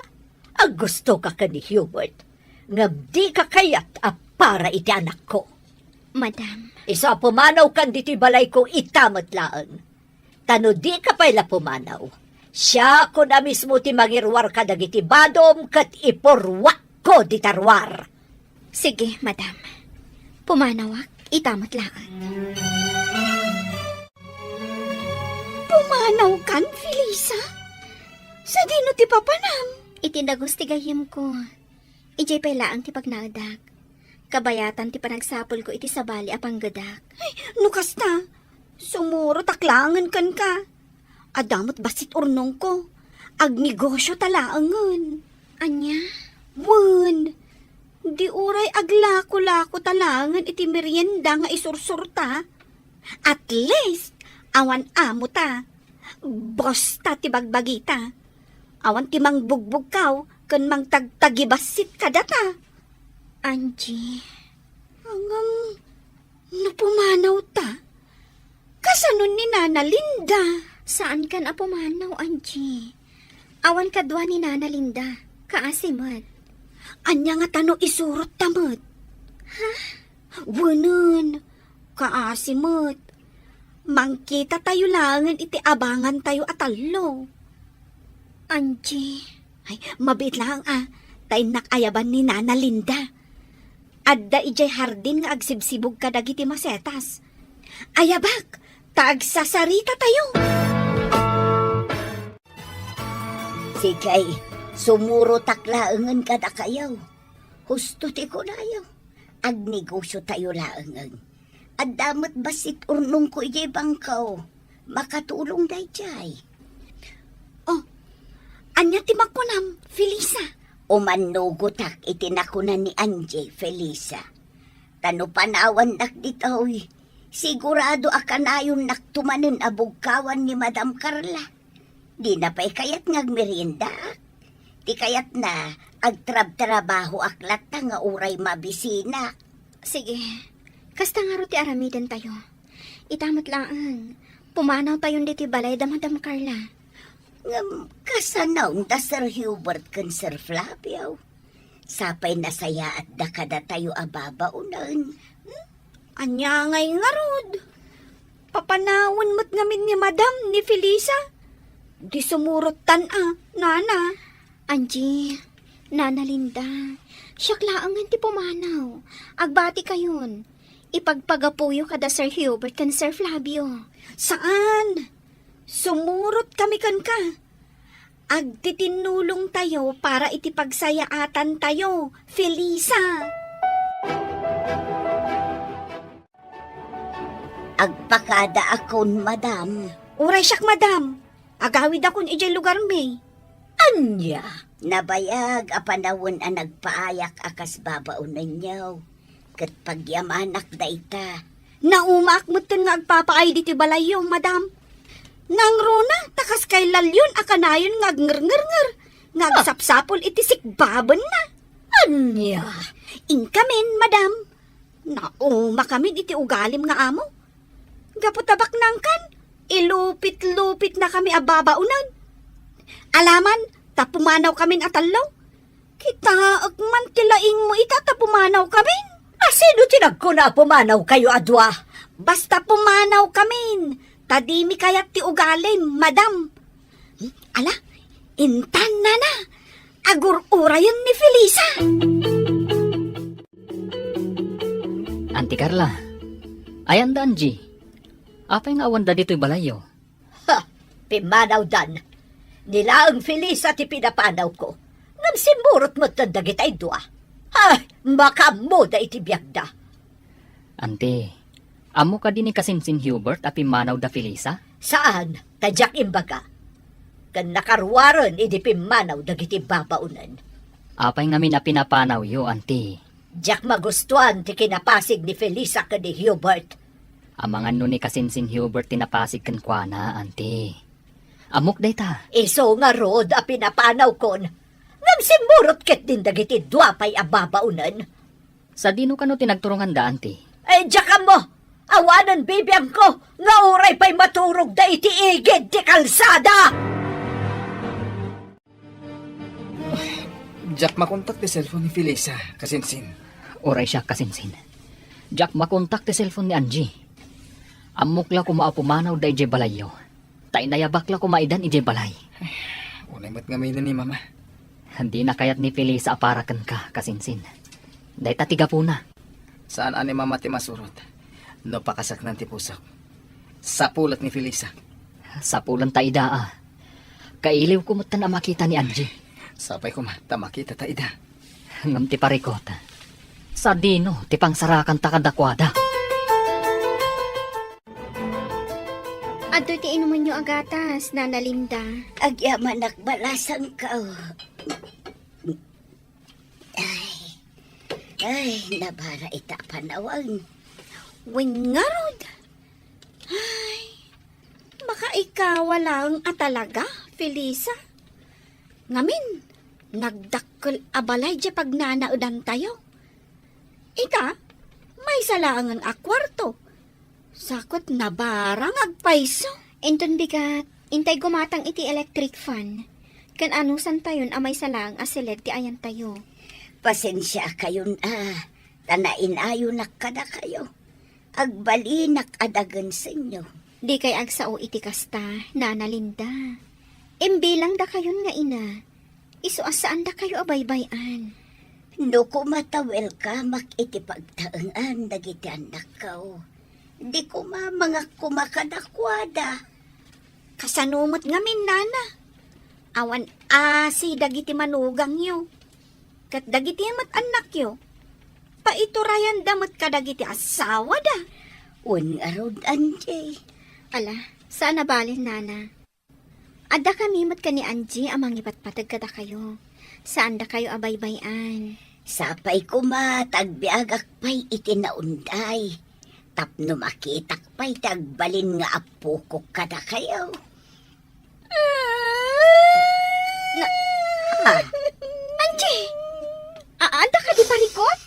Aggustoka ken ni Hubert, ngem dika kayat a para iti anakko. Madam. Isu a pumanawkan ditoy balayko ita met laeng. Ta no dika pay la pumanaw, siakon a mismo ti mangiruar kadagiti badom ket ipurruakko dita ruar. Sige, madam. Pumanawak ita met laeng. Pumanawkan, Felisa? Sadino ti papanam? Iti dagus ti gayyemko. Idiay pay laeng ti pagnaedak. Kabayatan ti panagsapulko iti sabali a panggedak. Ay, no kasta, sumurotak laengen kenka. Adda met bassit urnongko. Agnegosio ta laengen. Ania? Wen, di uray aglako-lako ta laengen iti merienda nga isursurta. At least, awan amo ta. Boss ta ti bagbagita. Awan ti mangbugbugkaw ken mangtagtagibassit kadata. Angie. Ngem, no pumanaw ta, kasano ni Nana Linda? Saankan a pumanaw, Angie. Awan kadua ni Nana Linda. Kaasi met. Ania ngata no isurot ta met? Ha? Wenen, kaasi met. Mangkita tayo laengen iti abangan tayo a tallo. Angie. Ay, mabiit laeng a, ta innak ayaban ni Nana Linda. Adda idiay hardin nga agsibsibug kadagiti masetas. Ayabak, ta agsasarita tayo. Sige, sumurotak laengen kadakayo. Husto ti kunayo. Agnegosio tayo laengen. Adda met bassit urnongko idiay bangko. Makatulong daydiay. Oh, ania ti makunam, Felisa? Umannugotak iti nakuna ni Angie, Felisa. Ta no panawannak ditoy, sigurado a kanayonnakto manen a bugkawan ni Madam Carla. Dina pay kayat nga agmeriendaak. Ti kayatna, agtrabtrabahoak latta nga uray mabisinak. Sige, kasta ngarud ti aramidentayo. Ita met laeng, pumanaw tayon ditoy balay da Madam Carla. Ngem, kasano da Sir Hubert ken Sir Flavio? Sapay nasayaatda kadatayo a babaonen. Hmm? Ania ngay ngarud? Papanawen met ngamin ni Madam ni Felisa? Di sumurottan a, Nana. Angie, Nana Linda, siak laengen ti pumanaw. Agbatikayon. Ipagpagapuyo kada Sir Hubert ken Sir Flavio. Saan? Sumurot kami kenka. Agtitinnulong tayo para iti pagsayaatan tayo, Felisa. Agpakadaakon, madam. Uray siak, madam. Agawidakon idiay lugarmi. Ania? Nabayag a panawen a nagpaayak a kas babaonenyo. Ket pagyamanak dayta. Naumaak metten nga agpapaay ditoy balayyo, madam. Nangruna, ta kas kay lalyon a kanayon nga agngerngernger, nga Ah. agsapsapul iti sikbabenna. Ania? Inkamin, madam. Naumakamin iti ugalim nga amo. Gapu ta baknangkan, ilupit-lupitnakami a babaonen. Alaman, ta pumanawkamin a tallo. Kitaek man ti laingmo ita ta pumanawkamin. A sino ti nagkuna a pumanawkayo a dua? Basta pumanawkamin, ta dimi kayat ti ugalim, madam. Hmm, ala, intan, nana, agur-urayen ni Felisa. Auntie Carla, ayan da Angie. Apay nga awanda ditoy balayyo? Ha! Pimmanawdan. Ni laeng Felisa ti pinapanawko. Ngem simurot metten dagitay dua. Ha! Makaammoda iti biagda. Auntie, ammo kadi ni Kasinsin Hubert a pimmanaw da Felisa? Saan, ta diak imbaga. Ken nakaruaren idi pimmanaw dagiti babaonen. Apay ngamin a pinapanawyo, Auntie? Diak magustuan ti kinapasig ni Felisa ken ni Hubert. Amangan no ni Kasinsin Hubert ti napasig kenkuana, Auntie. Ammok dayta. Isu ngarud a pinapanawkon. Ngem simmurot ketdin dagiti dua pay a babaonen. Sadino kano ti nagturonganda, Auntie? Ay, diak ammo! Awanen bibiangko nga uray pay maturogda iti igid ti kalsada! Diak makontak ti cellphone ni Felisa, kasinsin. Uray siak, kasinsin. Diak makontak ti cellphone ni Angie. Ammok la koma a pumanawda idiay balayyo. Ta inayabak la koma idan idiay balay. Unay met ngamin ni Mama. Dina kayat ni Felisa a para kenka, kasinsin. Dayta ti gapuna. Saan a ni Mama ti masurot no pakasaknan ti pusok. Sapulat ni Felisa. Sapulan ta ida, a. Kailiwko met a makita ni Angie. Sapay koma ta makita ta ida. Ngem ti parikot, sadino ti pangsarakanta kadakuada? Adtoy ti inumenyo a gatas, Nana Linda. Agyamanak, balasangko. Ay, ay, nabara ita a panawen. Wen ngarud. Ay, makaikawa laeng a talaga, Felisa. Ngamin, nagdakkel a balay diay pagnanaedantayo. Ita, maysa laengen a kuarto. Sakot, nabara nga agpayso. Inton bigat, intay gumatang iti electric fan. Ken anusantayon a maysa laeng a siled ti ayantayo. Pasensiakayon a, ta nainayonak kadakayo. Agbalinak a dagensenyo. Dikay agsao iti kasta, Nana Linda. Imbilangdakayon nga ina. Isu a saandakayo a baybay-an. No koma ta welcome-ak iti pagtaengan dagiti annakko, di koma mangak koma kadakuada. Kasano met ngamin, Nana? Awan asi dagiti manugangyo. Ket dagiti met annakyo, paiturayanda met kadagiti asawada. Wen ngarud, Angie. Ala, saan a bale, Nana. Adda kami met ken ni Angie a mangipatpateg kadakayo. Saandakayo a baybay-an. Sapay koma ta agbiagak pay iti naunday tapno makitak pay ti agbalin nga appokok kadakayo. Na, ah. Angie! A-, adda kadi parikot?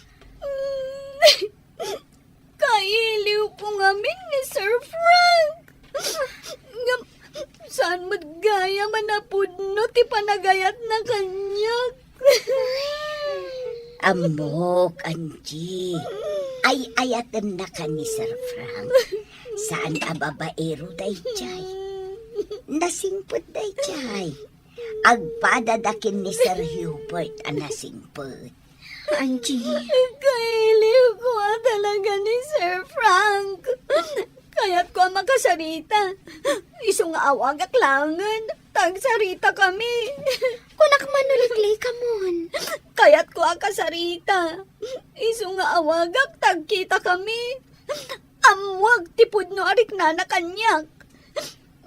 Kailiwko ngamin ni Sir Frank. Ngem, saan met gayam a napudno ti panagayatna kaniak. Ammok, Angie. Ay-ayatennaka ni Sir Frank. Saan a babaero daydiay. Nasingpet daydiay. Agpadada ken ni Sir Hubert a nasingpet. Angie. Kailiwko a talaga ni Sir Frank. Kayatko a makasarita. Isu nga awagak laengen, ta agsaritakami. Kunak man no liklikamon. Kayatko a kasarita. Isu nga awagak, ta agkitakami. Ammoak ti pudno a riknana kaniak.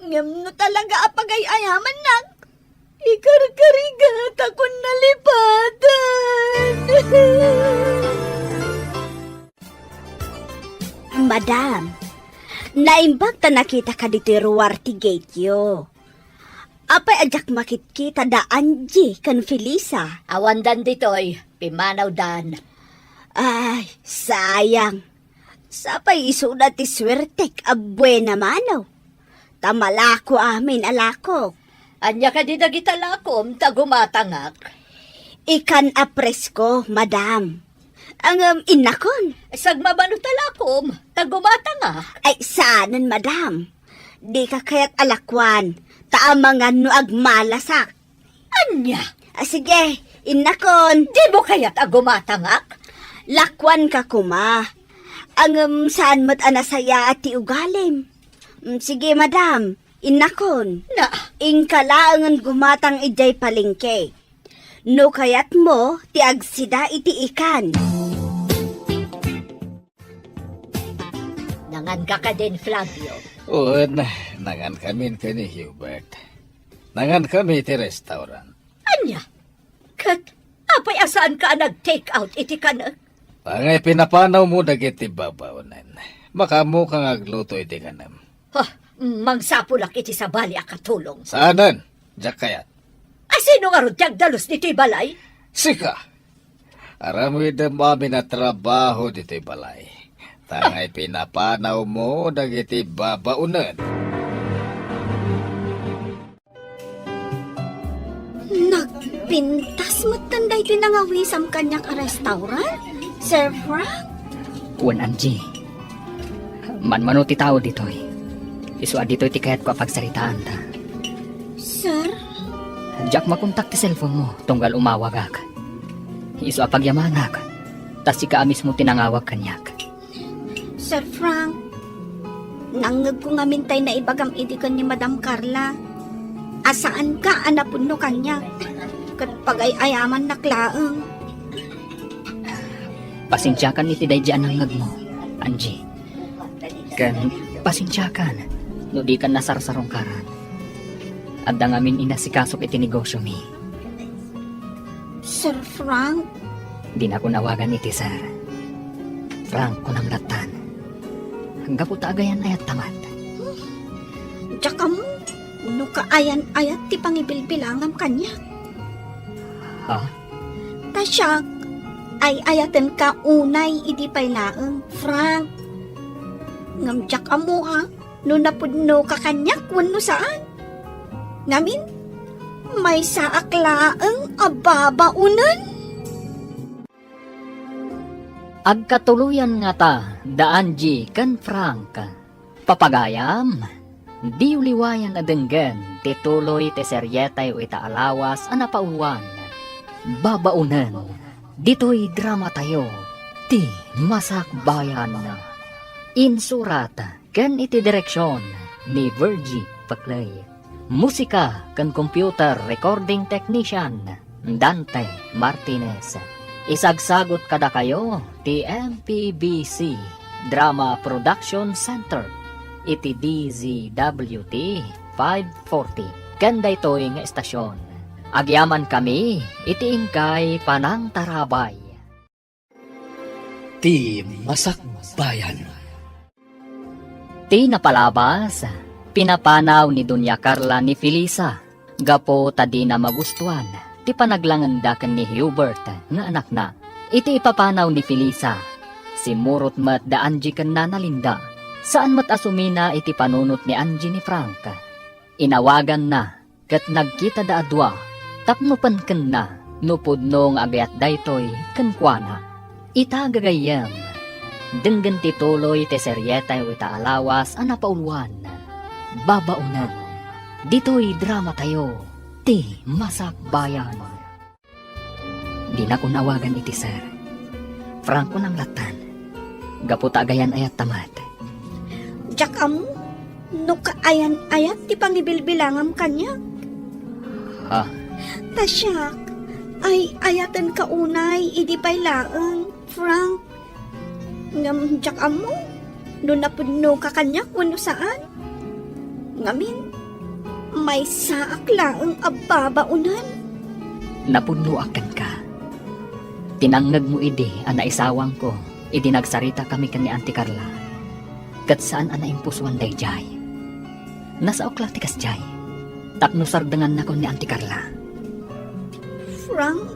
Ngem no talaga a pagay-ayamannak, ikarkarigatakon nalipatan. Madam, naimbag ta nakitaka ditoy ruar ti gateyo. Apay a diak makitkita da Angie ken Felisa? Awandan ditoy, pimmanawdan. Ay, sayang. Sapay isuda ti suertek a buena mano. Ta malako amin a lakok. Ania kadi dagita lakom ta gumatangak? Ikan a presko, madam. Ngem innakon. Sagmamano ta lakom ta gumatangak. Ay, saanen, madam. Dika kayat a lakuan, ta amangan no agmalasak. Ania? Ah, sige, innakon. Dimo kayat a gumatangak? Lakuanka koma. Ngem saan met a nasayaat ti ugalim. Mm, sige, madam, innakon. Na? Inka laengen gumatang idiay palengke. No kayatmo ti agsida iti ikan. Nanganka kadin, Flavio? Wen, nangankamin ken ni Hubert. Nangankami iti restaurant. Ania? Ket apay a saanka a nag-take out iti kanek? Angay pinapanawmo dagiti babaonen. Makaammoka nga agluto iti kanem. Ha, mangsapulak iti sabali a katulong. Saanen, diak kayat. A sino ngarud ti agdalus ditoy balay? Sika. Aramidem amin a trabaho ditoy balay. Ta angay pinapanawmo dagiti babaonen. Nag-, Pintas metten daytoy nangawisam kaniak a restaurant, Sir Frank? Wen, Angie. Manmano ti tao ditoy. Isu a ditoy ti kayatko a pagsaritaanta. Sir? Diak makontak ti cellphone mo tunggal umawagak. Isu a pagyamanak, ta sika a mismo ti nangawag kaniak. Sir Frank, nangngegko ngamin tay naibagam idi ken ni Madam Carla a saanka a napudno kaniak, ket pagay-ayamannak laeng. Pasensiakan iti daydi a nangngegmo, Angie. Ken pasensiakan no dikan nasarsarungkaran. Adda ngamin inasikasok iti negosyomi. Sir Frank? Dinakon awagan iti sir. Frank, kunam lattan. Gapu ta agayan-ayatta met. Diak ammo no kaayan-ayat ti pangibilbilangam kaniak. Ha? Ta siak, ay-ayatenka unay idi pay laeng, Frank. Ngem diak ammo a no napudnoka kaniak wenno saan. Ngamin, maysaak laeng a babaonen. Agkatuloyan ngata da Angie ken Frank. Papagayam, diyo liwayan a denggen ti tuloy ti serietayo ita a lawas a napauluan, Babaonen, ditoy dramatayo, ti Masakbayan. Insurat ken iti direksion ni Virgie Paclay. Musika ken computer recording technician, Dante Martinez. Isagsagut kadakayo ti M P B C Drama Production Center iti D Z W T five forty ken daytoy nga estasion. Agyamankami iti inkay panangtarabay. Ti Masakbayan. Ti napalabas, pinapanaw ni Doña Carla ni Felisa gapu ta dina magustuan ti panaglangenda ken ni Hubert nga anakna. Iti ipapanaw ni Felisa, simmurot met da Angie ken Nana Linda. Saan met a sumina iti panunot ni Angie ni Frank. Inawaganna ket nagkitada a dua tapno penkenna no pudno nga agayat daytoy kenkuana. Ita gagayyem, denggen ti tuloy ti serietayo ita a lawas a napauluan, Babaonen, ditoy dramatayo, ti Masakbayan. Dinakon awagan iti sir. Frank, kunam lattan. Gapu ta agayan-ayatta met. Diak ammo no kaayan-ayat ti pangibilbilangam kaniak. Ha? Ta siak, ay-ayatenka unay idi pay laeng, Frank. Ngem diak ammo no napudnoka kaniak wenno saan. Ngamin, maysaak laeng a babaonen. Napudnoak kenka. Ti nangngegmo idi a naisawangko idi nagsaritakami ken ni Auntie Carla. Ket saan a naimpusoan daydiay. Nasaok la ti kasdiay tapno sardengannakon ni Auntie Carla. Frank?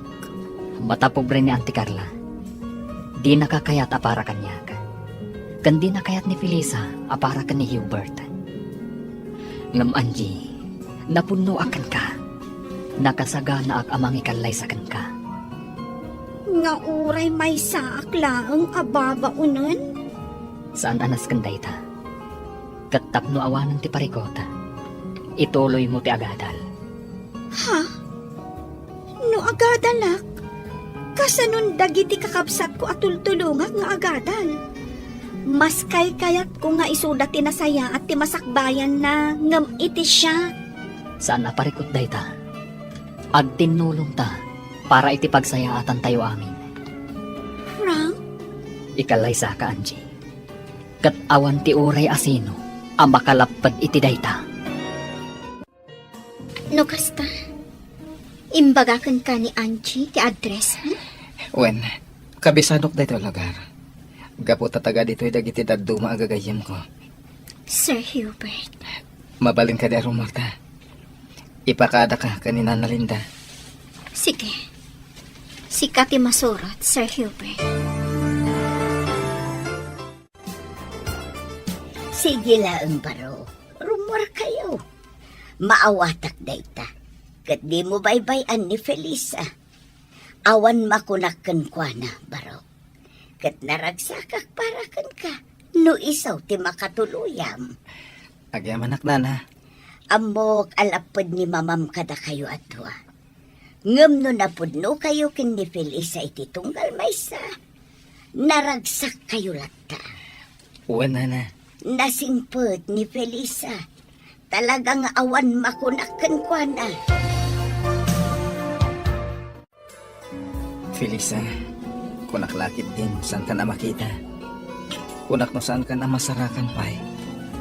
Mata pobre ni Auntie Carla. Dinaka kayat a para kaniak. Ken dina kayat ni Felisa a para ken ni Hubert. Ngem Angie, napudnoak kenka. Nakasaganaak a mangikallaysa kenka. Nga uray maysaak laeng a babaonen? Saan a nasken dayta. Ket tapno awanen ti parikut, ituloymo ti agadal. Ha? No agadalak, kasanon dagiti kakabsatko a tultulongak nga agadal? Mas kaykayatko nga isuda ti nasayaat ti masakbayanna ngem iti siak. Saan a parikut dayta. Agtinnulongta para iti pagsayaatantayo amin. Frank? Ikallaysaka, Angie. Ket awan ti uray a sino a makalapped iti dayta. No kasta, imbaga kenka ni Angie ti address, hmm? Wen, kabisanok daytoy a lugar. Gapu ta taga ditoy dagiti dadduma a gagayyemko. Sir Hubert. Mabalin kadi a rummuarta? Ipakaadaka ken ni Nana Linda. Sige. Sika ti masurot, Sir Hubert. Sige laeng baro. Rummuarkayo. Maawatak dayta. Ket dimo baybay-an ni Felisa. Awan makunak kenkuana, baro. Ket naragsakak para kenka, no isu ti makatuloyam. Agyamanak, nana. Ammok a lapped ni mamam kadakayo a dua. Ngem no napudnokayo ken ni Felisa iti tunggal maysa, naragsakkayo latta. Wen, nana. Nasingpet ni Felisa. Talaga nga awan makunak kenkuana. Felisa, kunak la ketdin, saankan a makita. Kunak no saankan a masarakan pay.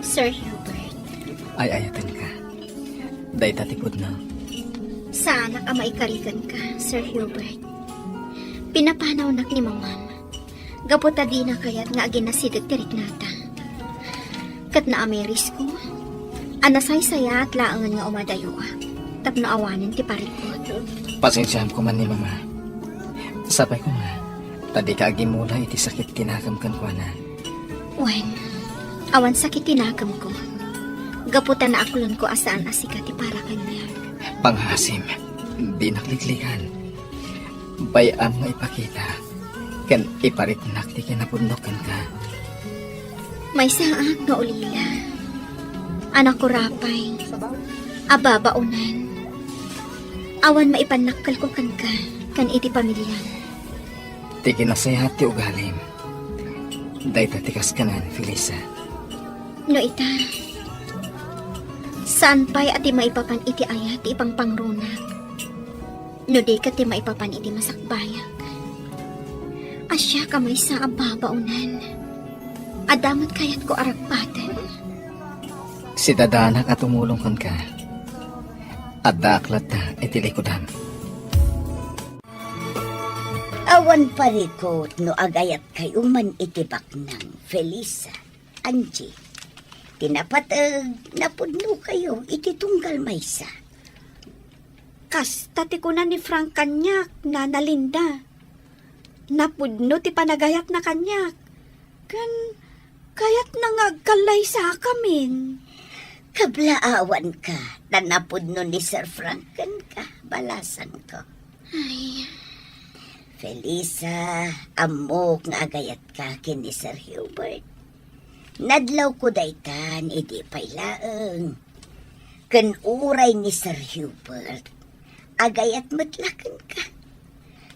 Sir Hubert. Ay-ayatenka. Dayta ti pudno. Saanak a maikariganka, Sir Hubert. Pinapanawnak ni mamam. Gapu ta dina kayat nga aginasideg ti riknata. Ket naamirisko a nasaysayaat laengen nga umadayoak tapno awanen ti parikut. Pasensiaem koma ni mama. Sapay koma ta dika agimula iti sakit ti nakem kenkuana. Wen, awan sakit ti nakemko. Gapu ta naaklonko a saan a sika ti para kaniak. Pangngaasim, dinak liklikan. Bay-am nga ipakita ken ipariknak ti kinapudnok kenka. Maysaak nga ulila a nakurapay a babaonan. Awan maipannakkelko kenka ken iti pamiliam. Ti kinasayaat ti ugalim, dayta ti kaskanan, Felisa. No ita, saan pay a ti maipapan iti ayat ti ipangpangrunak? No di ket ti maipapan iti masakbayak. Siak a maysa a babaonan. Adda met kayatko a ragpaten. Sidadanak a tumulong kenka. Addaak latta iti likudam. Awan parikut no agayatkayo man iti baknang, Felisa, Angie. Ti napateg, napudnokayo iti tunggal maysa. Kasta ti kuna ni Frank kaniak, Nana Linda. Napudno ti panagayatna kaniak. Ken kayatna nga agkallaysakamin. Kablaawanka, ta napudno ni Sir Frank kenka, balasangko. Ay. Felisa, ammok nga agayatka ken ni Sir Hubert. Nadlawko daytan idi pay laeng. Ken uray ni Sir Hubert, agayat met la kenka.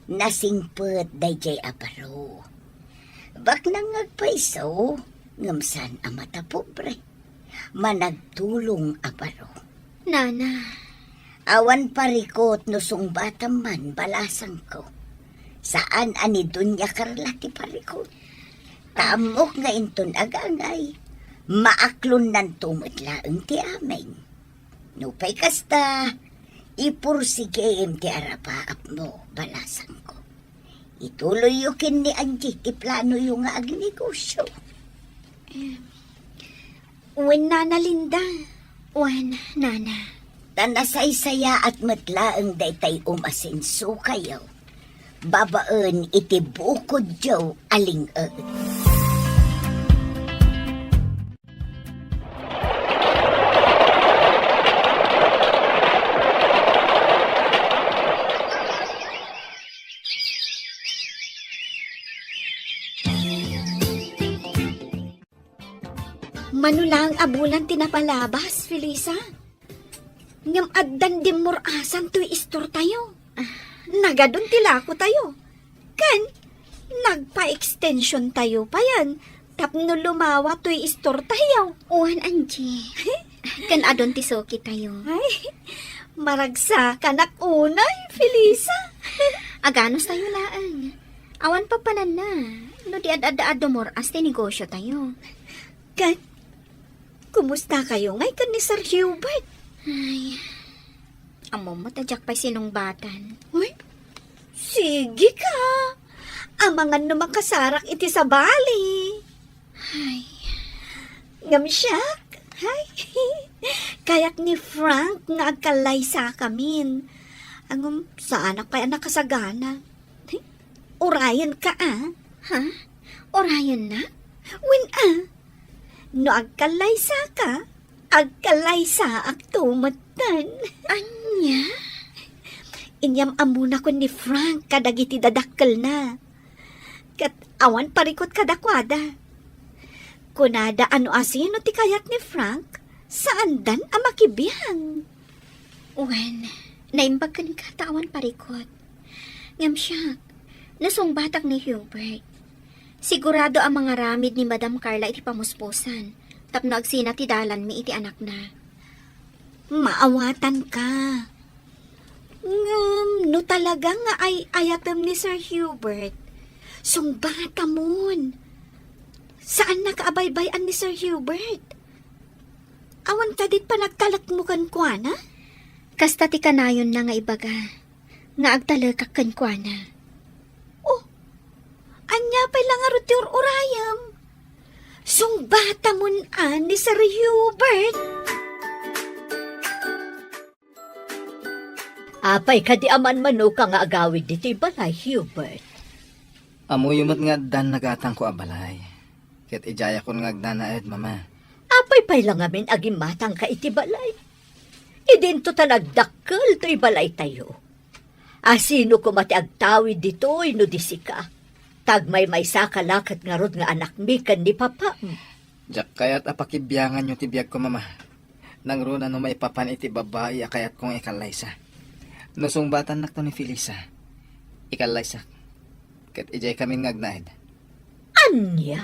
Nasingpet daydiay a baro. Baknang nga agpayso, ngem saan a matapobre. Managtulong a baro. Nana. Awan parikut no sungbatam man, balasangko. Saan a ni Doña Carla ti parikut. Ta ammok nga inton agangay, maaklonnanto met laeng ti amin. Nupay kasta, ipursigim ti arapaapmo, balasangko. Ituloyyo ken ni Angie ti planoyo nga agnegosio. Em, wen, Nana Linda. Wen, Nana. Ta nasaysayaat met laeng daytay umasensokayo babaen iti bukodyo a ling-ed. Mano laeng a bulan ti napalabas, Felisa. Ngem addan dimmur-asan toy istortayo. Nagadun ti lakotayo. Ken nagpa-extensiontayo payen tapno lumawa toy istortayo. Wen, Angie. Ken adun ti sukitayo. Ay, maragsakanak unay, Felisa. Aganustayo laeng. Awan papananna no di ad-adda a dumur-as ti negosiotayo. Ken kumustakayo ngay ken ni Sir Hubert? Ay, ammom met a diak pay sinungbatan. Uy, sige ka. Amangan no makasarak iti sabali. Ay. Ngem siak, ay, kayat ni Frank nga agkallaysakamin. Ngem saanak pay a nakasagana. Urayenka, a? Ha? Urayennak? Wen, a. No agkallaysaka, agkallaysaakto metten. Ania? Inyam-ammona ken ni Frank kadagiti dadakkelna. Ket awan parikut kadakuada. Kunada a no asino ti kayat ni Frank, saandan a makibiang. Wen, naimbag kenka ta awan parikut. Ngem siak, nasungbatak ni Hubert. Sigurado a mangaramid ni Madam Carla iti pamuspusan tapno agsina ti dalanmi iti anakna. Maawatanka. Ngem no talaga nga ay-ayatem ni Sir Hubert, sungbatamon. Saannaka a baybay-an ni Sir Hubert. Awan kadi panagtalekmo kenkuana? Kasta ti kanayonna nga ibaga nga agtalekak kenkuana. Oh, ania pay la ngarud ti ur-urayem? Sungbatamon a ni Sir Hubert. Apay kadi a manmanoka nga agawid ditoy balay, Hubert? Ammoyo met nga addan nagatangko a balay. Ket idiayakon nga agnanaed, Mama. Apay pay la ngamin a gimmatangka iti balay? Idinto ta nagdakkel toy balaytayo. Asino koma ti agtawid ditoy no di sika? Ta agmaymaysaka la ket ngarud nga anakmi ken ni papam. Diak kayat a pakibianganyo ti biagko, Mama. Nangruna no maipapan iti babai a kayatko nga ikallaysa. No sungbatannakto ni Felisa, ikallaysak. Ket idiay kamin nga agnaed. Ania?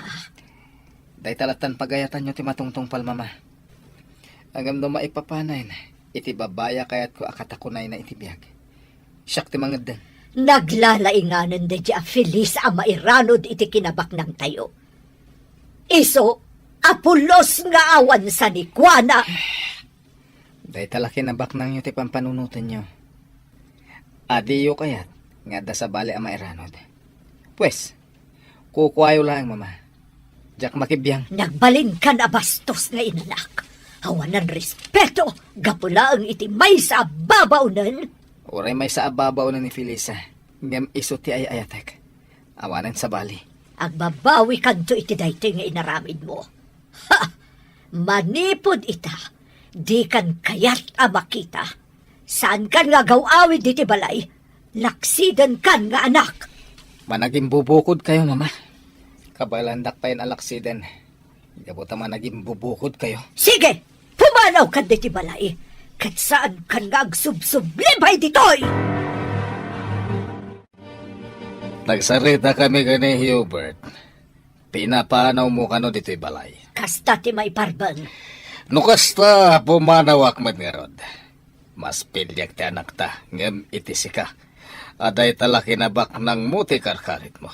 Dayta lattan pagayatanyo ti matungtungpal, Mama. Ngem no maipapanen iti babai a kayatko a katakunayna iti biag, siak ti mangeddeng. Naglalainganen daydi a Felisa a mairanod iti kinabaknangtayo. Isu a pulos nga awan sanikuana. Dayta la kinabaknangyo ti pampanunotenyo. A diyo kayat nga adda sabali a mairanod. Pues, kukuayo laeng, Mama. Diak makibiang. Nagbalinkan a bastos nga inanak. Awanan respeto, gapu laeng iti maysa a babaonen. Uray maysa a babaonen ni Felisa, ngem isu ti ay-ayatek. Awanen sabali. Agbabawikanto iti daytoy nga inaramidmo. Ha! Manipud ita, dikan kayat a makita. Saankan nga agaw-awid iti balay. Laksidenkan nga anak. Managimbubukodkayo, Mama. Kabaelandak payen a laksiden. Gapu ta managimbubukodkayo. Sige! Pumanawkan ditoy balay. Ket saankan nga agsubsublibay ditoy! Nagsaritakami ken ni Hubert. Pinapanawmo kano ditoy balay? Kasta ti maiparbeng. No kasta, pumanawak met ngarud. Mas piliek ti anakta, ngem iti sika, a dayta la kinabaknangmo ti karkaritmo.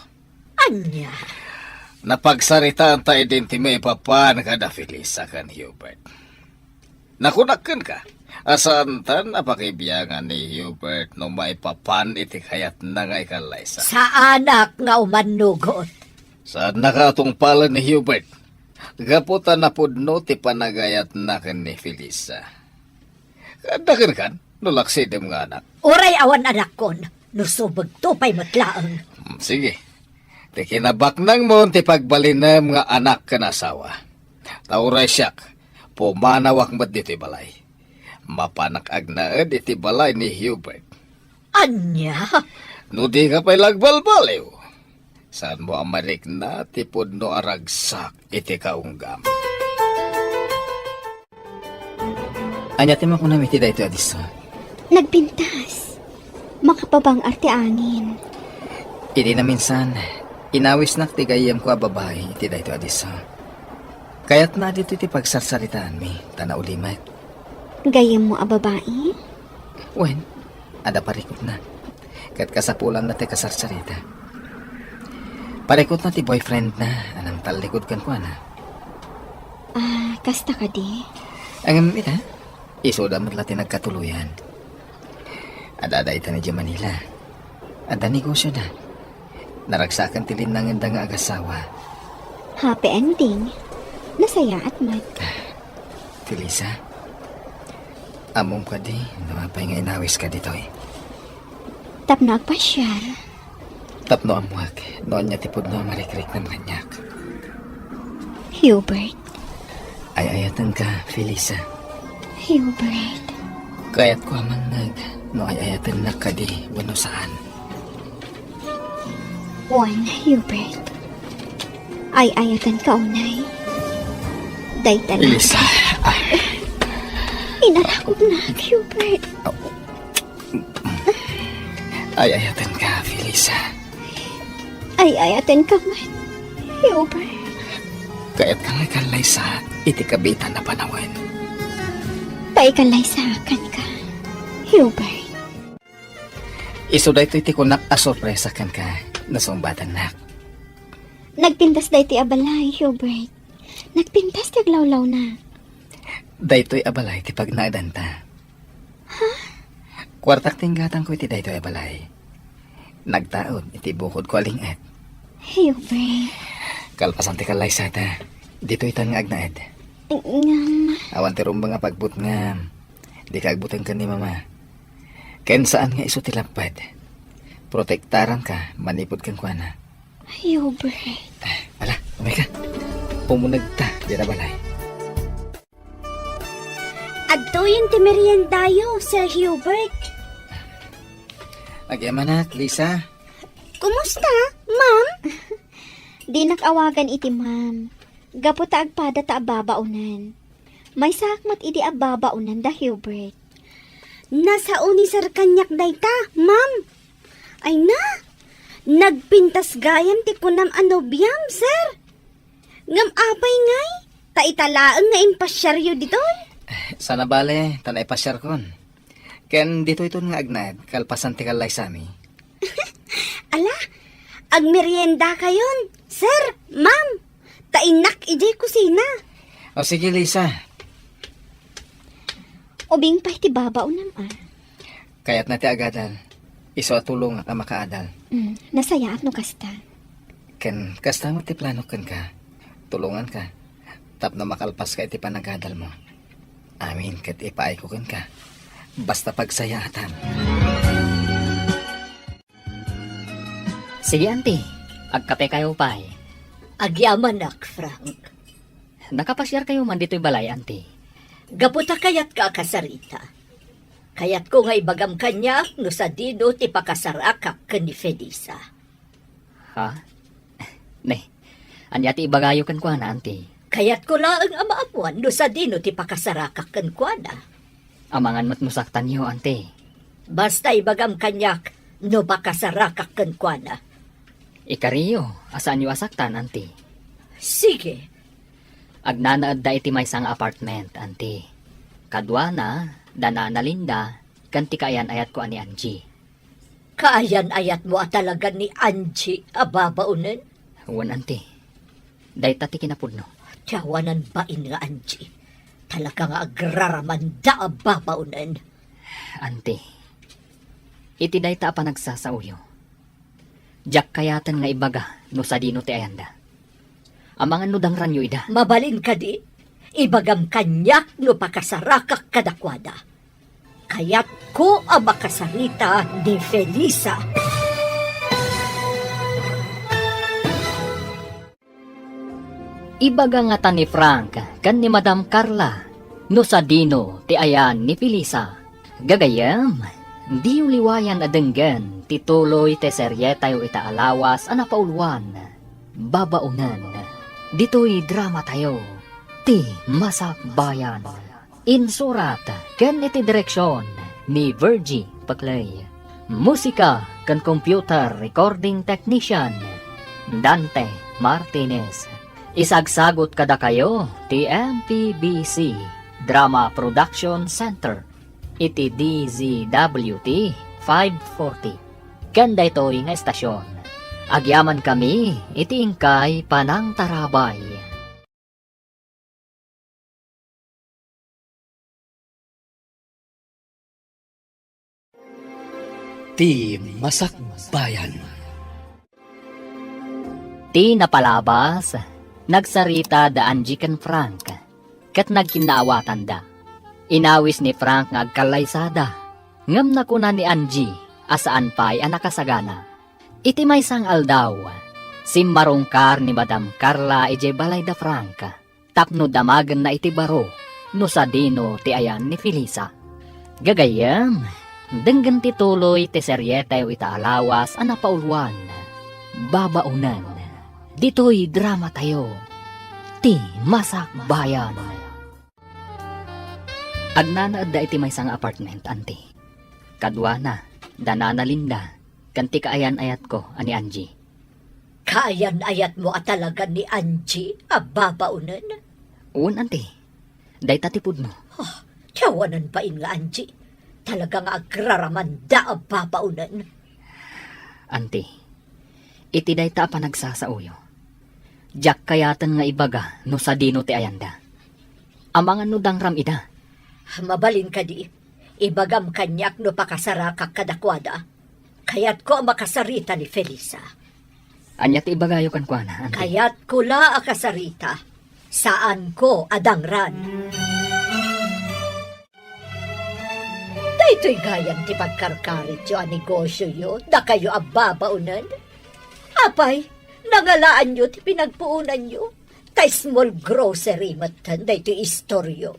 Ania? Napagsaritaanta idin ti maipapan kada Felisa ken Hubert. Nakunak kenka, a saantan a pakibiangan ni Hubert no maipapan iti kayatna nga ikallaysa. Saanak nga umannugot. Saannaka a tungpalen ni Hubert, gapu ta napudno ti panagayatna ken ni Felisa. Adda kenkan no laksidem nga anak. Uray awan anakkon, no subegto pay met laeng. Hmm, sige. Ti kinabaknangmon ti pagbalinem nga anak ken asawa. Ta uray siak, pumanawak met ditoy balay. Mapanak agnaed iti balay ni Hubert. Ania? No dika pay la agbalbaliw, saanmo a marikna ti pudno a ragsak iti kaunggam. Ania ti makunam iti daytoy a disso? Nagpintas. Makapabang-ar ti angin. Idi naminsan, inawisnak ti gayyemko a babai iti daytoy a disso. Kayatna a ditoy ti pagsarsaritaanmi, ta naulimek. Gayyemmo a babai? Wen, adda parikutna. Ket kasapulanna ti kasarsarita. Parikutna ti boyfriendna a nangtallikud kenkuana. Ah, kasta kadi? Ngem ita, isuda met la ti nagkatuloyan. Adda ita idiay Manila. Adda negosioda. Naragsakan ti linnangenda nga agasawa. Happy ending. Nasayaat met. Felisa, ammom kadi no apay nga inawiska ditoy? Tapno agpasiar. Tapno ammuak no ania ti pudno a marikriknam kaniak. Hubert. Ay-ayatenka, Felisa. Hubert. Kayatko a mangngeg No ay-ayatennak kadi wenno saan. Wen, Hubert. Ay-ayatenka unay. Dayta la. Felisa, ah. Inarakopnak, Hubert. Ay-ayatenka, Felisa. Ay-ayatenka met, Hubert. Kayatka nga ikallaysa iti kabiitan a panawen. Paikallaysaak kenka, Hubert. Isu daytoy ti kunak a sorpresa kenka, nasungbatannak. Nagpintas daytoy a balay, Hubert. Nagpintas ti aglawlawna. Daytoy a balay ti pagnaedanta. Ha? Kuartak ti inggatangko iti daytoy a balay. Nagtaud iti bukodko a ling-et. Hubert. Kalpasan ti kallaysata, ditoytan nga agnaed. Ngem. Awan ti rumbeng a pagbutngam. Dika agbuteng ken ni Mama. Ken saan nga isu ti lapped. Protektaranka manipud kenkuana. Hubert. Ala, umayka. Umunegta diay balay. Adtoyen ti meriendayo, Sir Hubert. Agyamanak, Lisa. Kumusta, ma'am? Dinak awagan iti ma'am. Gapu ta agpada ta ababaonan. Maysaak met idi ababaonan da Hubert. Nasao ni Sir kaniak dayta, ma'am. Ay na, nagpintas gayam ti kunam a nobiam, Sir. Ngem apay ngay, ta ita laeng nga impasiaryo ditoy? Saan a bale, ta naipasiarkon. Ken ditoyton nga agnaed, kalpasan ti kallaysami. Ala, agmeriendakayon, sir, ma'am. Ta innak idiay kusina. O sige, Lisa. Ubing pay ti babaonam, a. Kayatna ti agadal. Isu a tulongak a makaadal. Mm, nasayaat no kasta. Ken kasta met ti planok kenka. Tulonganka. Tapno makalpaska iti panagadalmo. Amin ket ipaayko kenka. Basta pagsayaatam. Sige, anti. Agkapekayo pay. Agyamanak, Frank. Nakapasiarkayo man ditoy balay, anti? Gapu ta kayatka a kasarita. Kayatko nga ibagam kaniak no sadino ti pakasarakak ken ni Felisa. Ha? Ne, ania ti ibagayo kenkuana, anti? Kayatko laeng a maammuan no sadino ti pakasarakak kenkuana. Amangan met no saktanyo, anti. Basta ibagam kaniak no pakasarakak kenkuana. Ikariyo a saanyo a saktan, anti. Sige. Agnanaedda iti maysa nga apartment, anti. Kaduana, da Nana Linda, ken ti kaayan-ayatko a ni Angie. Kaayan-ayatmo a talaga ni Angie a babaonen? Wen, anti. Dayta ti kinapudno. Ti awanan bain nga Angie. Talaga nga agraramanda a babaonen. Anti, iti dayta a panagsasaoyo, diak kayaten nga ibaga no sadino ti ayanda. Amangan no dangranyo ida. Mabalin kadi, ibagam kaniak no pakasarakak kadakuada. Kayatko a makasarita ni Felisa. Ibaga ngata ni Frank ken ni Madam Carla no sadino ti ayan ni Felisa. Gagayyem, diyo liwayan a denggen ti tuloy ti serietayo ita a lawas a napauluan, Babaonen, ditoy dramatayo, Ti Masakbayan. Insurat ken iti direksion ni Virgie Paclay. Musika ken computer recording technician, Dante Martinez. Isagsagut kadakayo ti M P B C Drama Production Center iti D Z W T five forty. Ken daytoy nga estasion, agyamankami iti inkay panangtarabay. Ti Masakbayan. Ti napalabas, nagsarita da Angie ken Frank, ket nagkinnaawatanda. Inawis ni Frank nga agkallaysada, ngem nakuna ni Angie a saan pay a nakasagana. Iti maysa nga aldaw, simmarungkar ni Madam Carla idiay balay da Frank tapno damagenna iti baro no sadino ti ayan ni Felisa. Gagayyem, Denggen ti tuloy ti serieteyo ita a lawas a napauluan, Babaonen. Ditoy dramatayo, ti Masakbayan. Agnanaedda iti maysa nga apartment, anti. Kaduana, da Nana Linda, ken ti kaayan-ayatko a ni Angie. Kaayan-ayatmo a talaga ni Angie a babaonen? Wen, anti. Dayta ti pudno. Ah, ti awanan bain nga Angie. Talaga nga agraramanda a babaonen. Anti, iti dayta a panagsasaoyo, diak kayaten nga ibaga no sadino ti ayanda. Amangan no dangram ida. Mabalin kadi, ibagam kaniak no pakasarakak kadakuada. Kayatko a makasarita ni Felisa. Ania ti ibagayo kenkuana, anti? Kayatko la a kasarita. Saanko a dangran. Daytoy gayam ti pagkarkarityo a negosioyo, dakayo a babaonen. Apay, nangalaanyo ti pinagpuonanyo. Ta small grocery metten daytoy istoryo.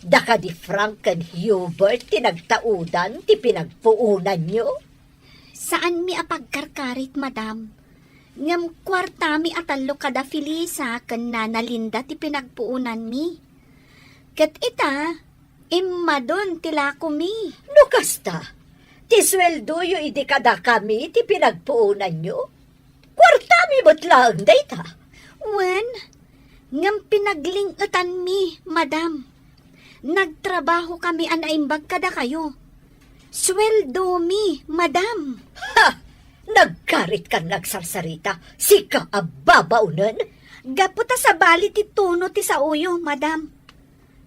Da kadi Frank ken Hubert ti nagtaudan ti pinagpuonanyo? Saanmi a pagkarkarit, madam. Ngem kuartami a tallo kada Felisa ken Nana Linda ti pinagpuonanmi. Ket ita, immadon ti lakomi. No kasta, ti sueldoyo idi kadakami ti pinagpuonanyo? Kuartami met laeng dayta. Wen, ngem pinagling-etanmi, madam. Nagtrabahokami a naimbag kadakayo. Sueldomi, madam. Ha! Nagkaritkan nga agsarsarita, sika a babaonen? Gapu ta sabali ti tono ti saoyo, madam.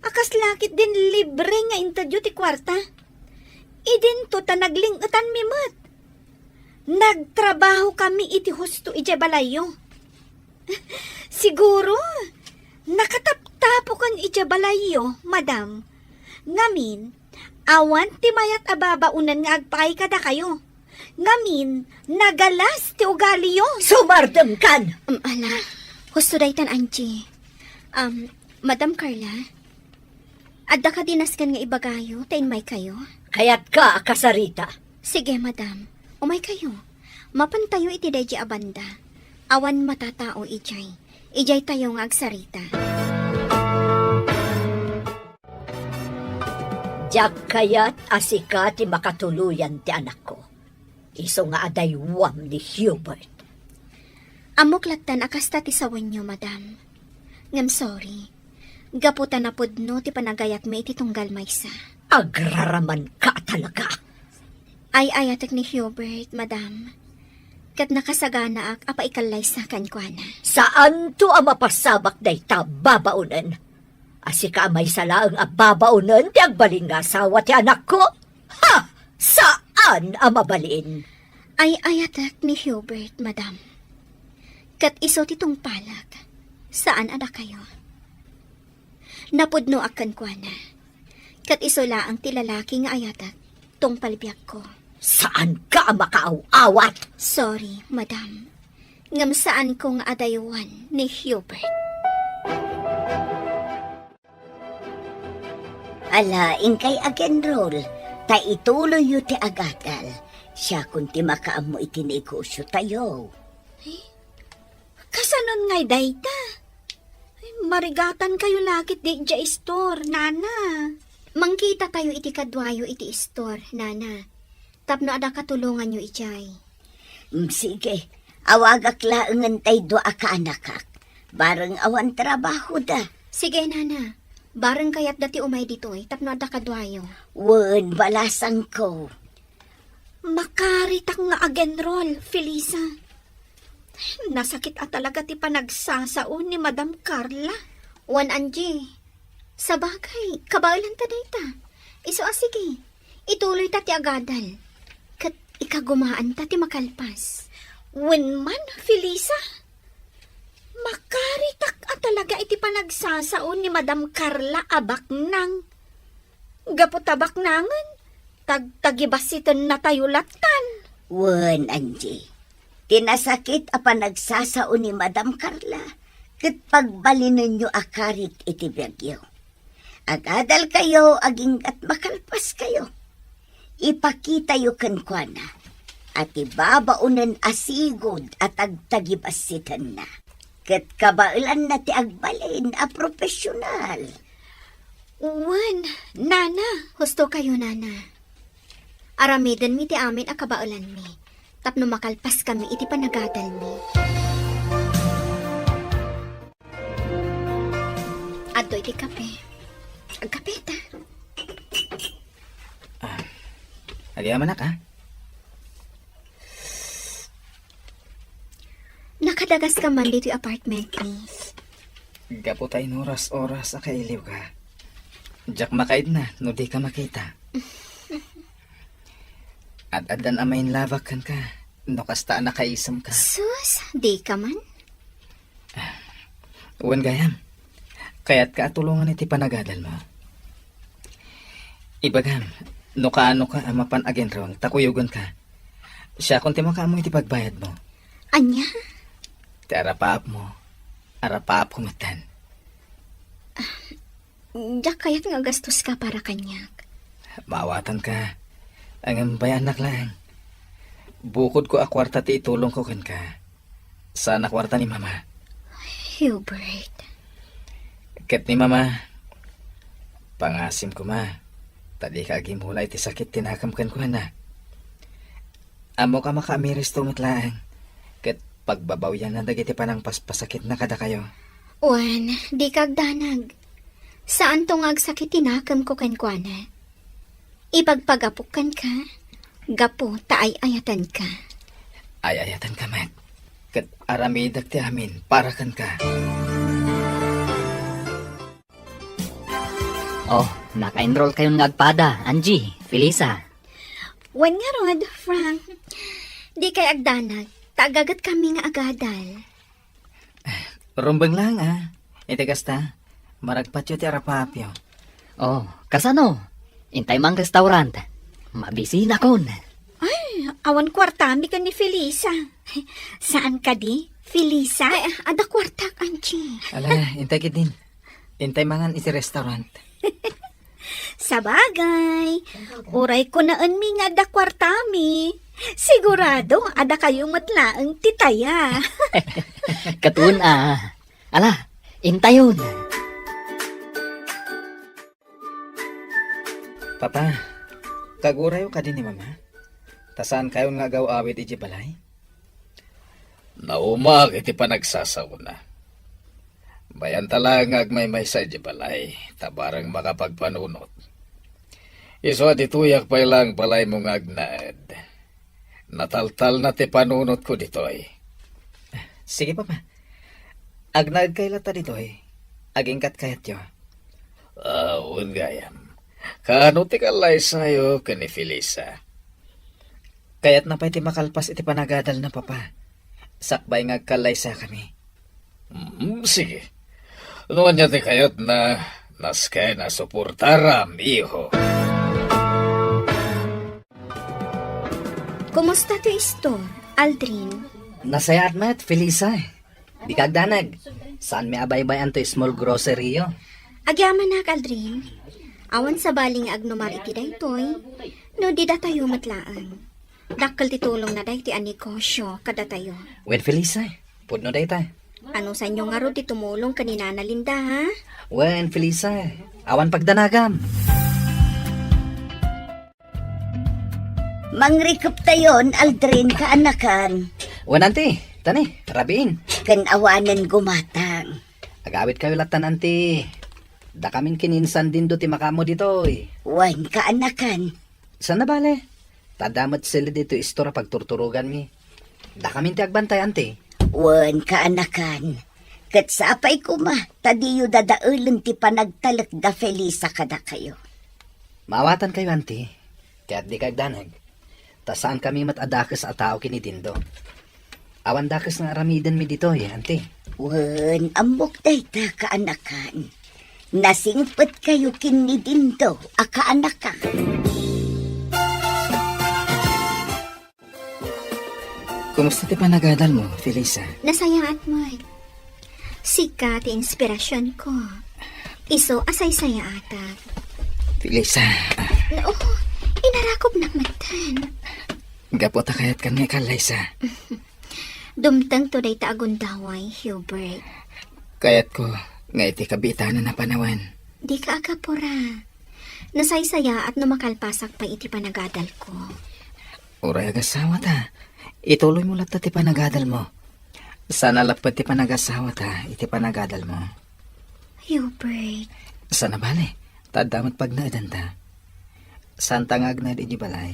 A kasla ketdin libre nga intedyo ti kuarta. Idinto ta nagling-etanmi met. Nagtrabahokami iti husto idiay balayyo. Siguro, nakataptapoken idiay balayyo, madam. Ngamin, awan ti mayat a babaonen nga agpaay kadakayo. Ngamin, nagalas ti ugaliyo. Sumardengkan! Um, ala, husto daytan, Angie. Um, Madam Carla, adda kadi nasken nga ibagayo ta inmaykayo? Kayatka a kasarita. Sige, madam. Umaykayo. Mapantayo iti daydi a banda. Awan matatao idiay. Idiaytayo nga agsarita. Diak kayat a sika ti makatuloyan ti anakko. Isu nga adaywam ni Hubert. Ammok lattan a kasta ti sawenyo, madam. Ngem sorry. Gapu ta napudno ti panagayatmi iti tunggal maysa. Agraramanka talaga. Ay-ayatek ni Hubert, madam. Ket nakasaganaak a paikallaysa kenkuana. Saanto a mapasabak dayta, babaonen. A sika a maysa laeng a babaonen ti agbalin nga asawa ti anakko? Ha! Saan a mabalin! Ay-ayatek ni Hubert, madam. Ket isu ti tungpalek, saan a dakayo. Napudnoak kenkuana. Ket isu laeng ti lalaki nga ayatek, tungpal biagko. Saanka a makaaw-awat! Sorry, madam. Ngem saanko nga adaywan ni Hubert. Ala, inkay agenrol, ta ituloyyo ti agadal. Siakon ti makaammo iti negosyotayo. Eh, kasanon ngay dayta? Ay, marigatankayo la ketdi idiay istor, nana. Mangkitatayo iti kaduayo iti istor, nana. Tapno adda katulonganyo idiay. Mm, sige. Awagak laengen tay dua a kaanakak. Bareng awan trabahoda. Sige, nana. Bareng kayatda ti umay ditoy tapno adda kaduayo. Wen, balasangko. Makaritak nga agenrol, Felisa. Nasakit a talaga ti panagsasao ni Madam Carla. Wen, Angie. Sabagay, kabaelanta dayta. Isu a sige. Ituloyta ti agadal. Ket ikagumaanta ti makalpas. Wen man, Felisa, makaritak a talaga iti panagsasao ni Madam Carla a baknang. Gapu ta baknangen, tagtagibassitennatayo lattan. Wen, Angie. Ti nasakit a panagsasao ni Madam Carla, ket pagbalinenyo a karit iti biagyo. Agadalkayo aginggat makalpaskayo. ipakitayo kenkuana a ti babaonen a sigud a tagtagibassitanna. Ket kabaelanna ti agbalin a profesional. Wen, Nana. Husto kayo, Nana. Aramidenmi ti amin a kabaelanmi tapno makalpaskami iti panagadalmi. Adtoy ti kape. Agkape ta. Ah, agyamanak, ah. Nakadagaska man ditoy apartment, miss. Gapu ta inuras-oras a kailiwka. Diak makaidna no dika makita. Ad-addan a mainlabak kenka, no kasta a nakaisemka. Sus, dika man. Wen gayam, kayatka a tulongan iti panagadalmo. Ibagam, no kaanoka a mapan aginruang ta kuyogenka. Siakon ti makaammo iti pagbayadmo. Ania? Ti arapaapmo, arapaapko metten. Diak kayat nga agastoska para kaniak. Maawatanka. Ngem bay-annak laeng. Bukodko a kuarta ti itulongko kenka. Saan a kuarta ni Mama. Hubert. Ket ni Mama, pangasim koma, ta dika agimula iti sakit ti nakem kenkuana. Ammok a makaamiristo met laeng, ket pagbabawianna dagiti panangpaspasakitna kadakayo. Wen, dika agdanag. Saanto nga agsakit ti nakemko kenkuana. Ipagpagapok kenka, gapu ta ay-ayatenka. Ay-ayatenka met, ket aramidek ti amin para kenka. Oh, naka-enroll kayon nga agpada, Angie, Felisa. Wen ngarud, Frank. Dikay agdanag, ta agaget kami nga agadal. Rumbeng laeng, ah. Iti kasta, maragpatyo ti arapaapyo. Oh, kasano? Intay man restaurant. Mabisinakon. Ay, awan kuartami ken ni Felisa. Saan kadi, Felisa? Ay, adda kuartak, Angie. Ala, intay ketdin. Intay mangan iti restaurant. Sabagay, uray kunaenmi nga adda kuartami, sigurado a dakayo met laeng ti taya. Ket wen a. Ala, intayon. Papa, kagurayo kadi ni Mama? Ta saankayon nga agaw-awid idiay balay? Naumaak iti panagsasaona. Bay-anta laeng nga agmaymaysa idiay balay, ta bareng makapagpanunot. Isu a ditoyak pay laeng balaymo nga agnaed. Nataltalna ti panunotko ditoy. Sige, Papa. Agnaedkay latta ditoy. Agingkat kayatyo. Ah, wen gayam. Kaano ti kallaysayo ken ni Felisa? Kayatna pay ti makalpas iti panagadalna, Papa. Sakbay nga agkallaysakami. Mm, sige. No ania ti kayatna, nasken a suportaram, iho. Kumusta ti istor, Aldrin? Nasayaat met, Felisa. Dika agdanag. Saanmi a baybay-an toy small grocery-yo. Agyamanak, Aldrin. Awan sabali nga agnumar iti daytoy, no di datayo met laeng. Dakkel ti tulongna daytoy a negosio kadatayo. Wen, Felisa, pudno dayta. Anusanyo ngarud ti tumulong ken ni Nana Linda, ha? Wen, Felisa, awan pagdanagam. Mangrikeptayon, Aldrin, kaanakan. Wen, Auntie, tani, rabiin. Ken awanen gumatang. Agawidkayo lattan, Auntie. Dakamin ken ni Insan Dindo ti makaammo ditoy. Wen, kaanakan. Saan a bale? Ta adda met sili ditoy istor a pagturturoganmi. Dakamin ti agbantay, Auntie. Wen, kaanakan. Ket sapay koma, ta diyo dadaelen ti panagtalek da Felisa kadakayo. Maawatankayo, Auntie. Ket dika agdanag. Ta saankami met a dakes a tao ken ni Dindo. Awan dakes nga aramidenmi ditoy, Auntie. Wen, ammok dayta, kaanakan. Nasingpetkayo ken ni Dindo a kaanakan. Kumusta ti panagadalmo, Felisa? Nasayaat met. Sika ti inspirasionko. Isu a saysayaatak. Felisa. No, inarakopnak Gapu ta kayatkan nga ikallaysa. Dumtengto dayta a gundaway, Hubert. Kayatko nga iti kabiitanan a panawen. Dika agapura. Nasaysayaat no makalpasak pay iti panagadalko. Uray agasawata, ituloymo latta ti panagadalmo. Saan a lapped ti panagasawata iti panagadalmo. Hubert. Saan a bale, ta adda met pagnaedanta. Saanta nga agnaed idiay balay.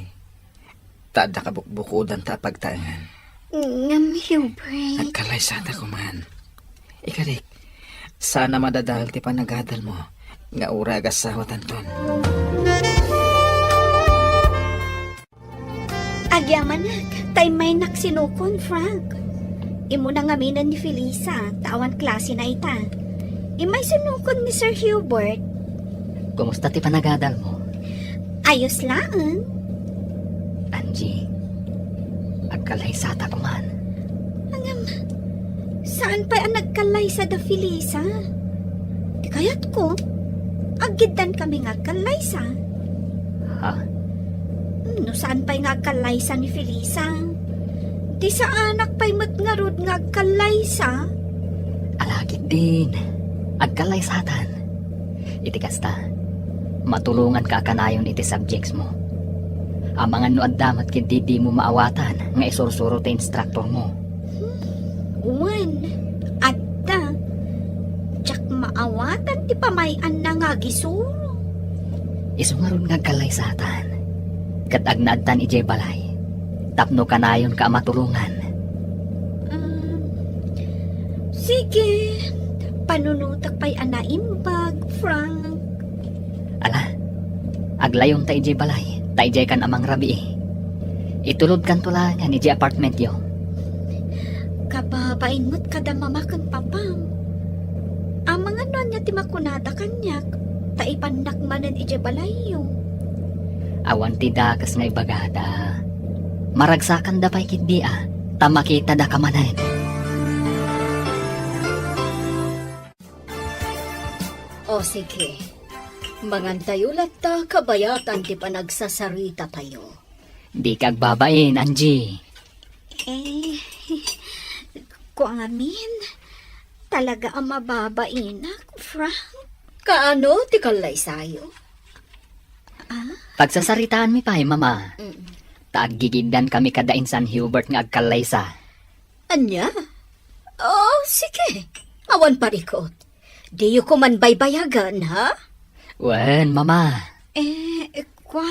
Ta adda kabukbukodanta a pagtaengan. Ngem, Hubert. Agkallaysata koman. Ikalik, saan a madadael ti panagadalmo nga uray agasawatanton. Agyamanak, ta immaynak sinukon, Frank. Immuna ngaminen ni Felisa, ta awan klasena ita. Immay sinukon ni Sir Hubert. Kumusta ti panagadalmo? Ayos laeng. Angie, agkallaysata koman. Ngem, saan pay a nagkallaysa da Felisa? Ti kayatko, aggiddan kami nga agkallaysa. Ha? No saan pay nga agkallaysa ni Felisa, ti saanak pay met ngarud nga agkallaysa. Ala ketdin, agkallaysatan. Iti kasta, matulonganka a kanayon iti subjects mo. Amangan no adda met ketdi dimo maawatan nga isursuro ti instructor mo. Hmm, wen, adda. Diak maawatan ti pamay-anna nga agisuro. Isu ngarud nga agkallaysatan. Ket agnaedtan idiay balay. Tapno kanayonka a matulongan. Um, sige. Panunotek pay a naimbag, Frank. Ala, aglayonta idiay balay, ta idiaykan a mangrabii. Itulodkanto laengen idiay apartmentyo. Kababain met kada mama ken papam. Amangan no ania ti makunada kaniak, ta ipannak manen idiay balayyo. Awan ti dakes nga ibagada. Maragsakanda pay ketdi a, ta makitadaka manen. O sige, mangantayo latta kabayatan ti panagsasarita tayo. Dika agbabain, Angie. Eh, kua ngamin, talaga a mababainak, Frank. Kaano ti kallaysayo? Ah? Pagsasaritaanmi pay, Mama. Mm. Ta aggigiddan kami kada insan Hubert nga agkallaysa. Ania? Oh, sige. Awan parikot. Diyo koman baybayagan, ha? Wen, Mama. Eh, kua,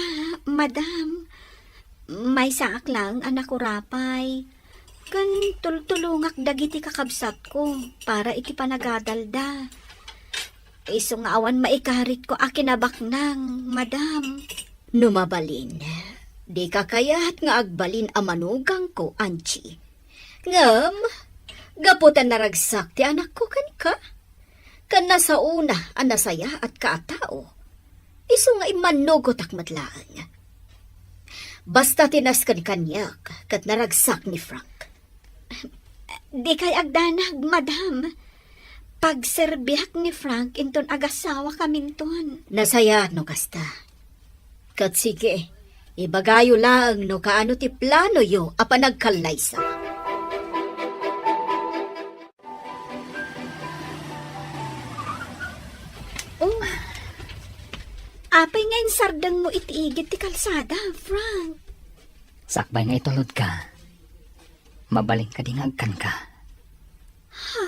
Madam. Maysaak laeng a nakurapay. Ken tultulongak dagiti kakabsatko para iti panagadalda. Isu nga awan maikaritko a kinabaknang, Madam. No mabalin, dika kayat nga agbalin a manugangko, Angie. Ngem, gapu ta naragsak ti anakko kenka, ken nasaona a nasayaatka a tao, isu nga immannugotak met laeng. Basta ti nasken kaniak ket naragsak ni Frank. Dikay agdanag, Madam. Pagserbiak ni Frank inton agasawakaminton. Nasayaat no kasta. Ket sige, ibagayo laeng no kaano ti planoyo a panagkallaysa. Oh, apay nga insardengmo iti igid ti kalsada, Frank? Sakbay nga itulodka, mabalin kadi nga agkanka? Ha?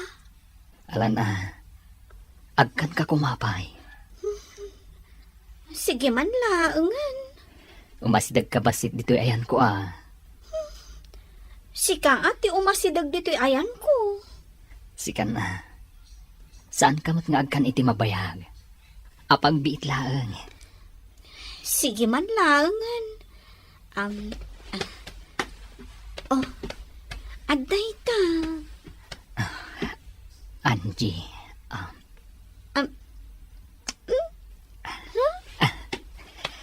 Alan a, agkanka koma pay. Sige man laengen. Umasidegka bassit ditoy ayanko a. Sika a ti umasideg ditoy ayanko. Sikan a. Saanka met nga agkan iti mabayag. Apagbiit laeng. Sige man laengen. Am, ah. Oh, adda ita. Angie, ah. Am, hmm? Huh?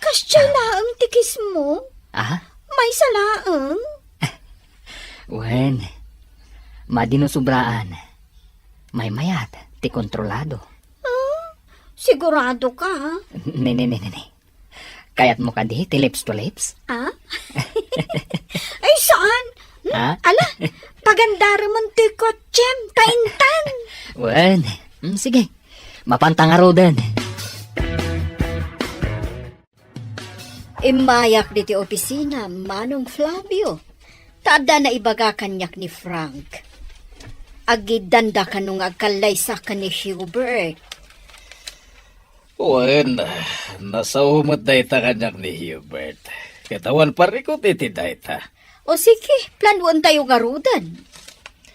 Kasdiay laeng ti kiss mo? Ah? Maysa laeng? Wen, madi no sobraan. Maymayat ti kontrolado. Ah, sigurado ka? Ne, ne, ne, ne, ne. Kayatmo kadi ti lips to lips? Ah? Ay, saan? Hmm? Ha? Ala, pagandarem ti kotsem, ta intan. Wen, mm, sige. Mapanta ngaruden. Immayak ditoy opisina, Manong Flavio. Ta adda naibaga kaniak ni Frank. Agiddanda kano nga agkallaysa ken ni Hubert. Wen, nasao met dayta kaniak ni Hubert. Ket awan parikut iti dayta. O sige, planuentayo ngaruden.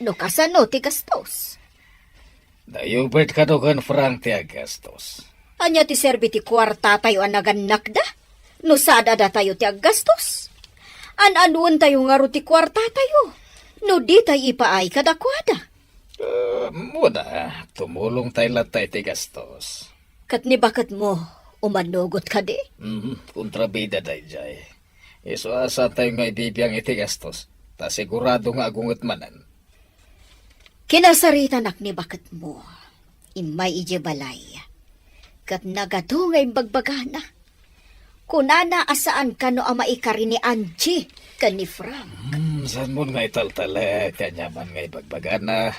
No kasano ti gastos? Da Hubert kano ken Frank ti aggastos. Ania ti serbi ti kuartatayo a nagannakda? No sada datayo ti aggastos? An-anuentayo ngarud ti kuartatayo? No ditay ipaay kadakuada? Ah, muna, tumulongtay latta iti gastos. Ket ni baketmo, umanugot kadi? Mhm, kontrabida dayjay. Isu a saantayo nga ibibiang iti gastos, ta sigurado nga agunget manen. Kinasaritanak ni baketmo. Immay idiay balay. Ket nagato nga imbagbagana. Kunana a saan kano a maikari ni Angie ken ni Frank. Hmm, saanmon nga italtalek, aniaman nga ibagbagana.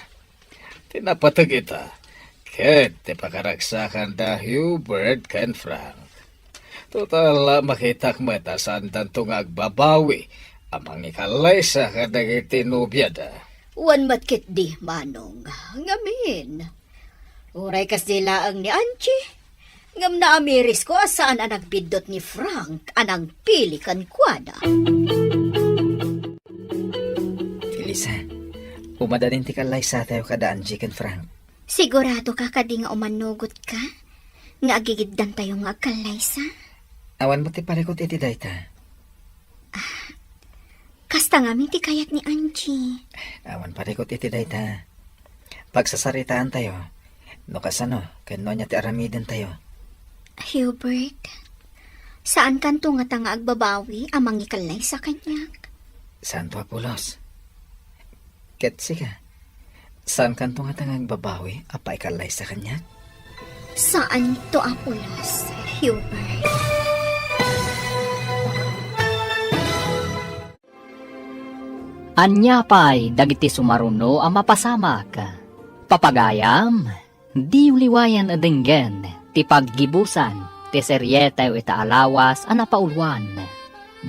Ti napateg ita, ket ti pakaragsakan da Hubert ken Frank. Total, makitak met a saandanto nga agbabawi a mangikallaysa kadagiti nobiada. Wen met ketdi, Manong. Ngamin, uray kasdi laeng ni Angie, ngem naamirisko a saan a nagbiddut ni Frank a nangpili kenkuana. Elisa, umadalin ti kallaysatayo kada Angie ken Frank. Sigurado ka kadi nga umanugot ka nga agigiddantayo nga agkallaysa? Awan met ti parikut iti dayta. Ah, kasta ngamin ti kayat ni Angie. Awan parikut iti dayta. Pagsasaritaantayo no kasano ken no ania ti aramidentayo. Hubert, saankanto ngata nga agbabawi a mangikallaysa kaniak? Saanto a pulos. Ket sika, saankanto ngata nga agbabawi a paikallaysa kaniak? Saanto a pulos, Hubert. Ania pay dagiti sumaruno a mapasamak? Papagayam, diyo liwayan a denggen ti paggibusan ti serietayo ita a lawas a napauluan.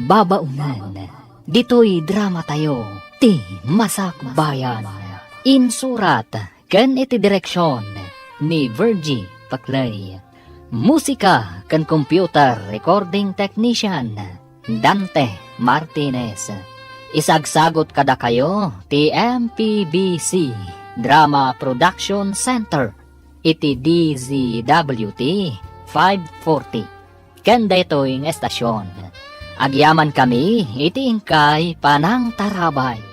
Babaonen, ditoy dramatayo, Ti Masakbayan. Insurat ken iti direksion ni Virgie Paclay. Musika ken computer recording technician, Dante Martinez. Isagsagut kadakayo ti M P B C Drama Production Center iti D Z W T five forty. Ken daytoy nga estasion, agyamankami iti inkay panangtarabay.